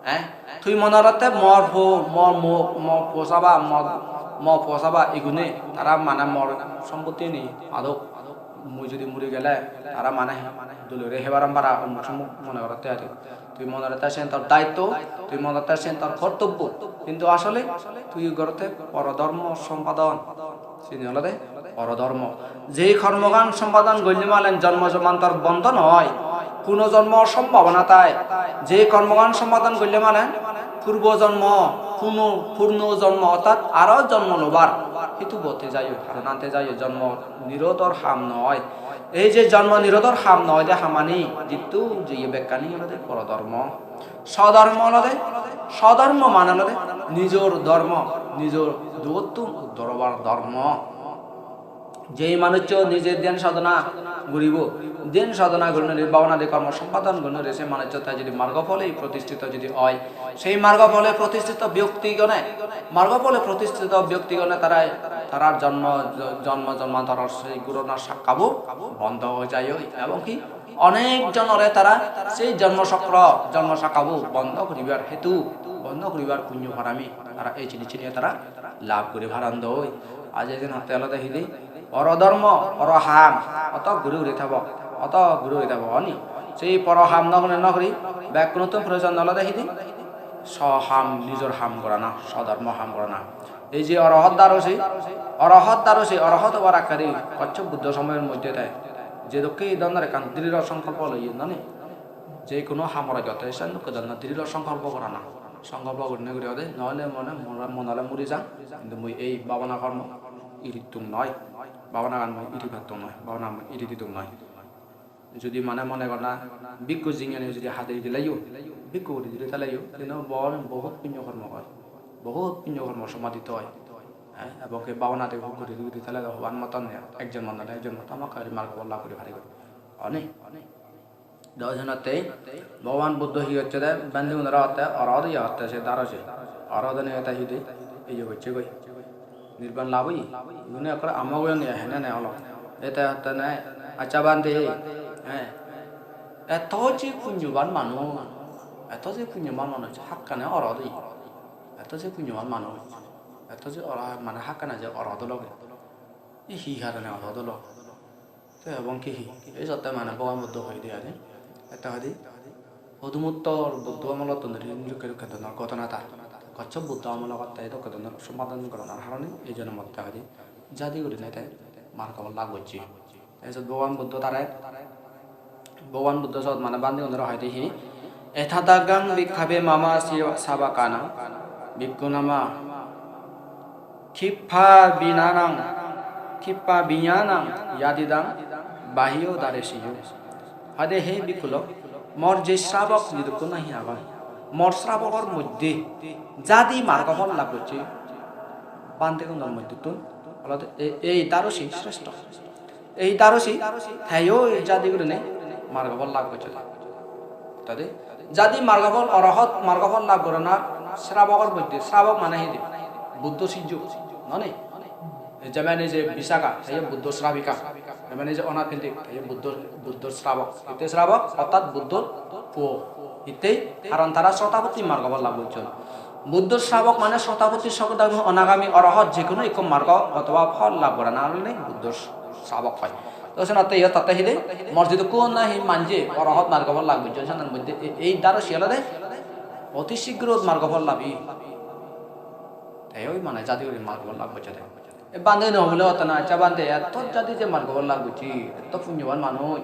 Eh? Tui mone gorotte mor po, mor mok, mor po saba, mor, mor po saba igune, tara mane mor sompotti ni adok. Mui judi muri gele tara mane dole guri hebaram para, omuk somuk mone gorotte aro. Tui mone gorotte siyen tor daitto, tui mone gorotte siyen tor kortobbo. Hintu asole tui gorotte porodhormo sompadon. Sini olode porodhormo. Jei kormogan sompadon golle malen jonmo jonmantor bondo noi, punojonmo sombhabona tai. Jei kormogan sompadon golle malen purbo jonmo, puno, purno jonmo, ortat aro jonmo lobar hetu botte jaiyo, haron ante jaiyo, jonmo nirodhor ham noi. Ei je jonmo nirodhor ham noi de hamani, dittu jeye bekkani olode porodhormo. Sodhormo olode, sodhormo mane olode nijor dhormo, nijor dugottun uddhar obar dhormo. Jei manuccho nije dhyan sadhona guribo, dhyan sadhona gurinei bhabana di kormo sompadon gurinei se manuccho te jodi margo phole protistito jodi oi, sei margo phole protistito byoktigone, margo phole protistito byoktigone tara, tarar jonmo, jonmo jonmantoror sei gurona sakkabo bondo oi jai oi, ebong ki onek jonore tara sei jonmo chokro, jonmo sakkabo bondo guribar hetu, bondo guribar punyo parami tara ei jinissani tara lab guri paron doi. Aje din hotte olode hidi, poro dhormo, poro ham, oto guri guri thebo, oto guri guri thebo, oni. Sei poro ham no guri no guri, bekkunottun proyojon olode hidi, so ham, nijor ham gorana, so dhormo ham gorana. Ei je orohot darusi, orohot darusi, orohot obar akkari Kochchop Buddho somoyor moddhe te je dokke ei dhormonor ekkan driro songkolpo loye, noni? Je hono hamor jotte sen dokke dhormonor driro songkolpo gorana. Songkolpo gurinei guri ode, noile mone, mone, mone ole muri jang, hintu mui ei bhabana kormo irittong noi, bhabanagan mui iri pattong noi, bhabanagan mui iri ditong noi. Judi mane mone gorana bhikkhu jinghani judi hade dileyo, bhikkhu guri dile taleyo, seno bo-, bohut punyo kormo oi, bohut punyo kormo somadhito oi. Eh, ebong ke bhabana de guri guri tale do hobar moton ya, ekjon manus ekjon moton hamakkai guri margo phol lab guri paribo. Oni? Do senotte Bhogoban Buddho hi gocche de, bhante gunore hotte, orohot ye hotte se darusi. Orohot ene eta hi de, iye gocche goi. Nirban lab oye. Igune ekkore amok oyon ye, hene ne olo. Eta hotte ne, accha bhante, eh, eto je punyoban manuj, eto je punyoban manuj, hakkane orohot oye. Eto je punyoban manuj, eto je oro-, mane hakkane je orohot ologe. E hi harone orohot olo? Te ebong ki hi? Ei sotte mane Bhogoban Buddho hoide adi. Ette hoide, Podumuttor Buddho amolottun dhuri rukke rukke dhonor ghotona tar. Kochchop Buddho amolot te dokke dhonor sompadon goronor harone ei jonomot te hoide jadi gurinei te margo phol lab gocche. Te sot Bhogoban Buddho tare, Bhogoban Buddho sot mane bhantegunore hoide hi? Etadaggang bhikkhave mama siva-, savakanang bhikkhunama khippabhinanang, khippabhiyanang yadidang bahiyo darusiyo. Hoide he bhikkhu lok, mor je srabok jidukkun nahi agon, mor srabokor moddhe jadi margo phol lab gocche, bhantegunor moddhettun olode e-, ei darusi sreshto. Ei darusi, teyo ei jadi gurinei margo phol lab gocche. Tade jadi margo phol, orohot margo phol lab gorana srabokor moddhe, srabok mane hidi? Buddho sijjo, noni? Jemon ei je Visakha, teyo Buddho srabika. Jemon ei je Anathpindik, teyo Buddho, Buddho srabok. Hitte srabok? Orthat Buddho puo. Hitte? Karon tara Sotapatti margo phol lab gocchon. Buddho srabok mane Sotapatti, Sokadagami, Onagami, Orohot je hono ekko margo otoba phol lab gorana olode Buddho srabok hoi. To senotte iyot tatte hide, mor jidukkun nahi manje Orohot margo phol lab gocchon, senor moddhe e-, ei darusi olode oti sigro margo phol labi. Te oi mane jadi guri margo phol lab gocche de. E bhante no hobole hotte na, accha bhante, eto jadi je margo phol lab gocche, eto punyoban manuj,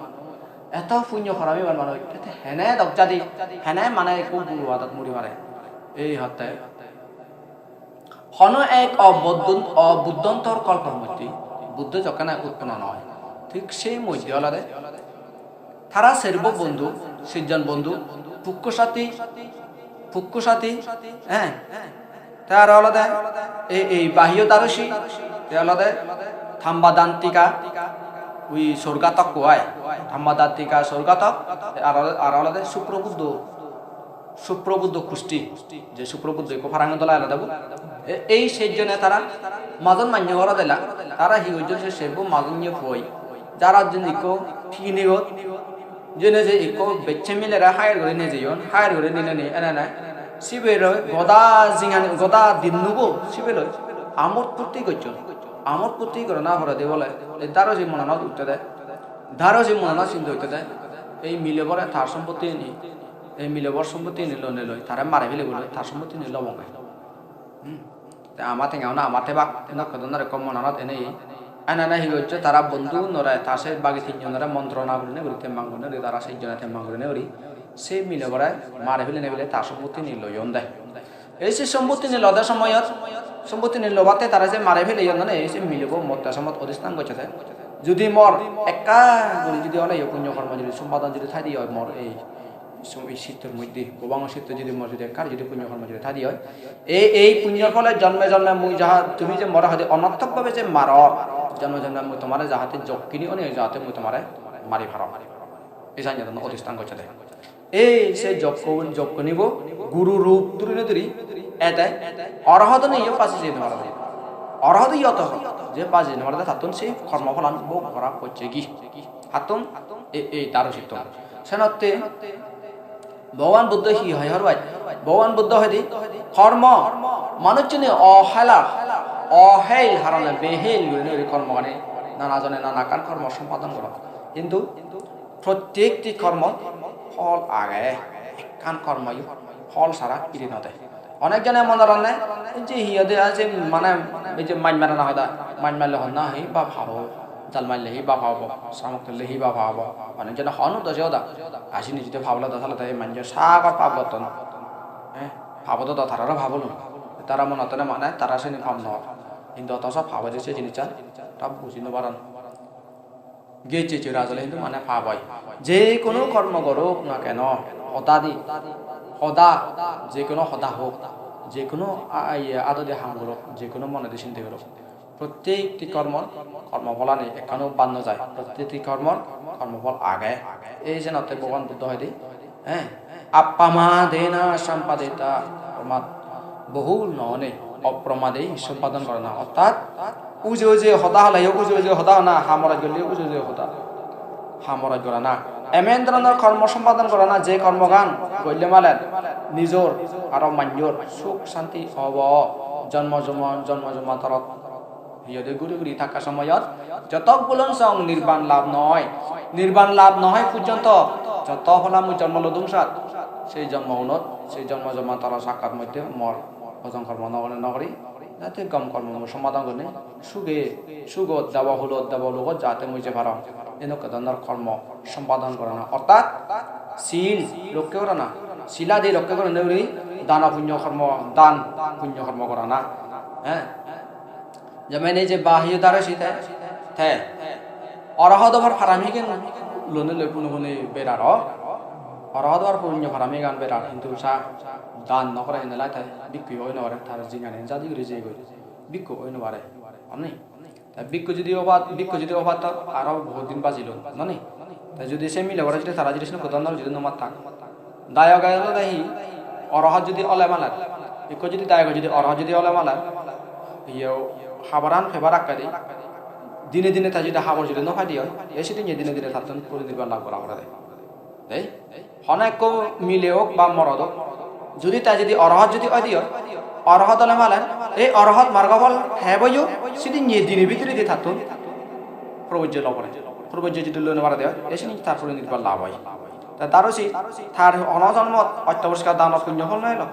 eto punyo paramiban manuj, te hene dok jadi, hene mane ekko guru adot muri pare. Ei hotte. Hono ek obuddhon-, obuddhontor kolpor moddhe Buddho jokkene utponno noi, thik sei moddhe olode tara serbo bondhu, sejjon bondhu, pukko sati, pukko sati, eh, te aro olode ei, ei Bahiyo Darusi, te olode Thambadantika, ui Sorgatok ko ai, Thambadantika Sorgatok, te aro, aro olode Suprobuddho, Suprobuddho Kusti, je Suprobuddho ikko Farang Dola elode bo. E-, ei sejjone tara majon manye gorode la, tara hi gojjon se serbo majon ye poi. Jara jin ikko picnic ot, jene je ikko bechche milere hire guri nejeyon, hire guri nineni enene. Sibe loi goda jingani, goda dinnubo sibe loi amod purti gojjon. Amod purti gorona poredi bole, e daru je monanot utte de. Darosi monanot sinto hotte de, ei milebore tar sompottini, ei milebor sompottini lonei loi, tare mari feleboloi, tar sompottini lobonge. Hmm. Te ama tenga una ama tebak, hinokko donor ekko monanot enei. Ene ene hi gocche, tara bondhunore, ta se bagi tinjonore montrona gurinei guri, temmang gurinei guri, tara sejjone temmang gurinei guri, se milebore mari felenei bile ta sompottini loyon de. Ei se sompottini lode somoyot, sompottini lobatte tara je mari feleyon, none ei se milebo motte somot odistan gocche de. Judi mor ekka guri judi oneyo punyo kormo judi sompadon judi thaide oi mor ei som-, ei sittor moddhe, bhobango sitto judi mor judi ekka judi punyo kormo judi thaide oi, ei, ei punyor phole jonme jonme mui jaha, tumi je more hoide onarthok bhabe je maror, jonme jonme mui tomare jahate jokkini oneyo jahate mui tomare mari parong. Ei sanjadon odistan gocche de. Ei se jokko-, jokkonibo guru rup dhuri no dhuri ede orohot oneyo baji jei no parede. Orohot iyo to je baji jei no parede, tattun se kormo pholan bhog gora pocchegi. Tattun ei, ei daru sittun. Senotte Bhogoban Buddho hi hoi hor bai? Bhogoban Buddho hoide kormo manuchchune ohelar, oheil harone beheil gurinei guri kormogani nana jone nana ekkan kormo sompadon goron. Hintu prottekti kormot phol age, ekkan kormoyo phol sara iri no de. Onek jone mone goronne je hi hoide aa je mane ei je maj marana hoda, maj marle honna hi ba pabo, jal marle hi ba pabo, samok tulle hi ba pabo. Onek jone hon do se hoda. Aa sini judi pabo lade tale te ei manje sagor pap gotton. Eh, pabo do do tararo pabo lun. Tara mone hotte mane tara sini pap no or. Hintu otoso pabo je se jinissan ta buji no paron. Gecche chera jole hintu mane pap oi. Je hono kormo gorok na keno, hoda di, hoda, je hono hoda hok, je hono a-, a-, iye adodi ham gorok, je hono monedi sinde gorok, prottekti kormor kormo pholani ekkano bad no jai. Prottekti kormor kormo phol age. Ei jenotte Bhogoban Buddho hoide, eh, appamadena sampadeta, apramad bohul no onei, opromadei sompadon gorana. Ortat uje uje hoda holeyo uje uje hoda hona, hamoraj golleyo uje uje hoda, hamoraj gorana. Emen dhoronor kormo sompadon gorana, je kormogan golle malen nijor aro manjor suk santi obo. Jonmo jonmo, jonmo jonmantorot hi hoide guri guri thakka somoyot jotok bulon song nirban lab no oi, nirban lab no oi pojjonto joto phola mui jonmo lodung sat, sei jonmo unot, sei jonmo jonmantoro sakkat moddhe mor hojom kormo no guri, no guri, jate gom kormo mui sompadon gurinei suge, sugot debo hulot debo lugot jate mui jei parong. Enokke dhoronor kormo sompadon gorana, ortat sil rokke gorana, siladi rokke gurinei guri dano punyo kormo, dan punyo kormo gorana. He? Jemon ei je Bahiyo Darosi te, te orohot obar paramigan lone loi pune pune berar o. Orohot obar punyo paramigan berar, hintu sa dan no gore, hene lai te bhikkhu oi no pare, tar jinghani jadi guri jeyegoi, bhikkhu oi no pare. Honni? Te bhikkhu judi obat, bhikkhu judi obat, ta aro bohut din bajilon, noni? Te judi se milebore judi tara judi senokke dhoronor judi no mattak, dayoge olode hi, orohot judi ole malen, ikko judi dayoge judi orohot judi ole malen, iye haboran pebar akkedi, dine dine te judi habor judi no paide oi, ei sidinne dine dine tattun purinirban lab gora porede. Dei, hono ekko mile ok ba morot ok, judi te judi orohot judi oide oi, orohot ole malen, ei orohot margo phol heboyo sidinne dine bidire di tattun probojje lo pore. Probojje judi lo no parede oi, ei sidinne tar purinirban lab oi. Te Darosi tar hono jonmot ottoporiskar danor punyo phol no elo.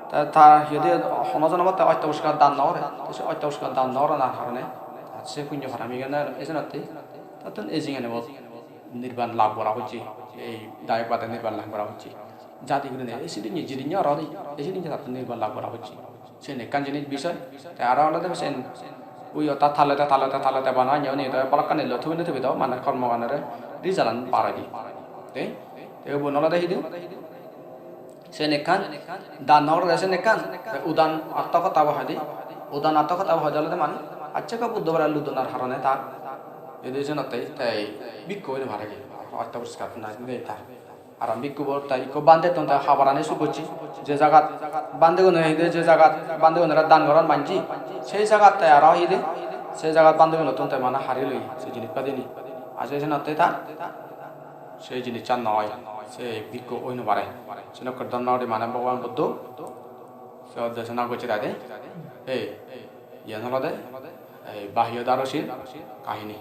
Te tar hi hoide hono jonmot te ottoporiskar dan no gore. Te se ottoporiskar dan no goranar harone tar se punyo paramigan no elo. Ei jenotte tattun ei jinghani bot nirban lab gora pocche, ei dayok bade nirban lab gora pocche. Jadi gurinei ei sidinne jidinne aro di, ei sidinne tattun nirban lab gora pocche. Siyen ekkan jinis bisoy. Te aro olode siyen ui otta talete, talete, talete bana anye uni te balokkani loi thubine thubi do, mane kormoganore result-an bar oide. Te, te ubon olode hidi? Sen ekkan, dan nw gorede sen ekkan, te udan attohotta bo hoide, udan attohotta bo hoide olode mane, accheke Buddho bore ludonar harone tar, ede senotte te bhikkhu oi no paregi, atto poriskar nei tar. Aro bhikkhu bo te ikko bhantettun te habarani suk gocche, je jagat bhantegune hide, je jagat bhantegunore dan goron manje, sei jagat te aro hide, sei jagat bhantegunottun te mane hari loi se jinis padini. Aje senotte tar se jinissan noi, se bhikkhu oi no pare. Senokke dhormo guri mane Bhogoban Buddho se desona gocche tade. Ei, iyan olode ei Bahiyo Darosil kahini.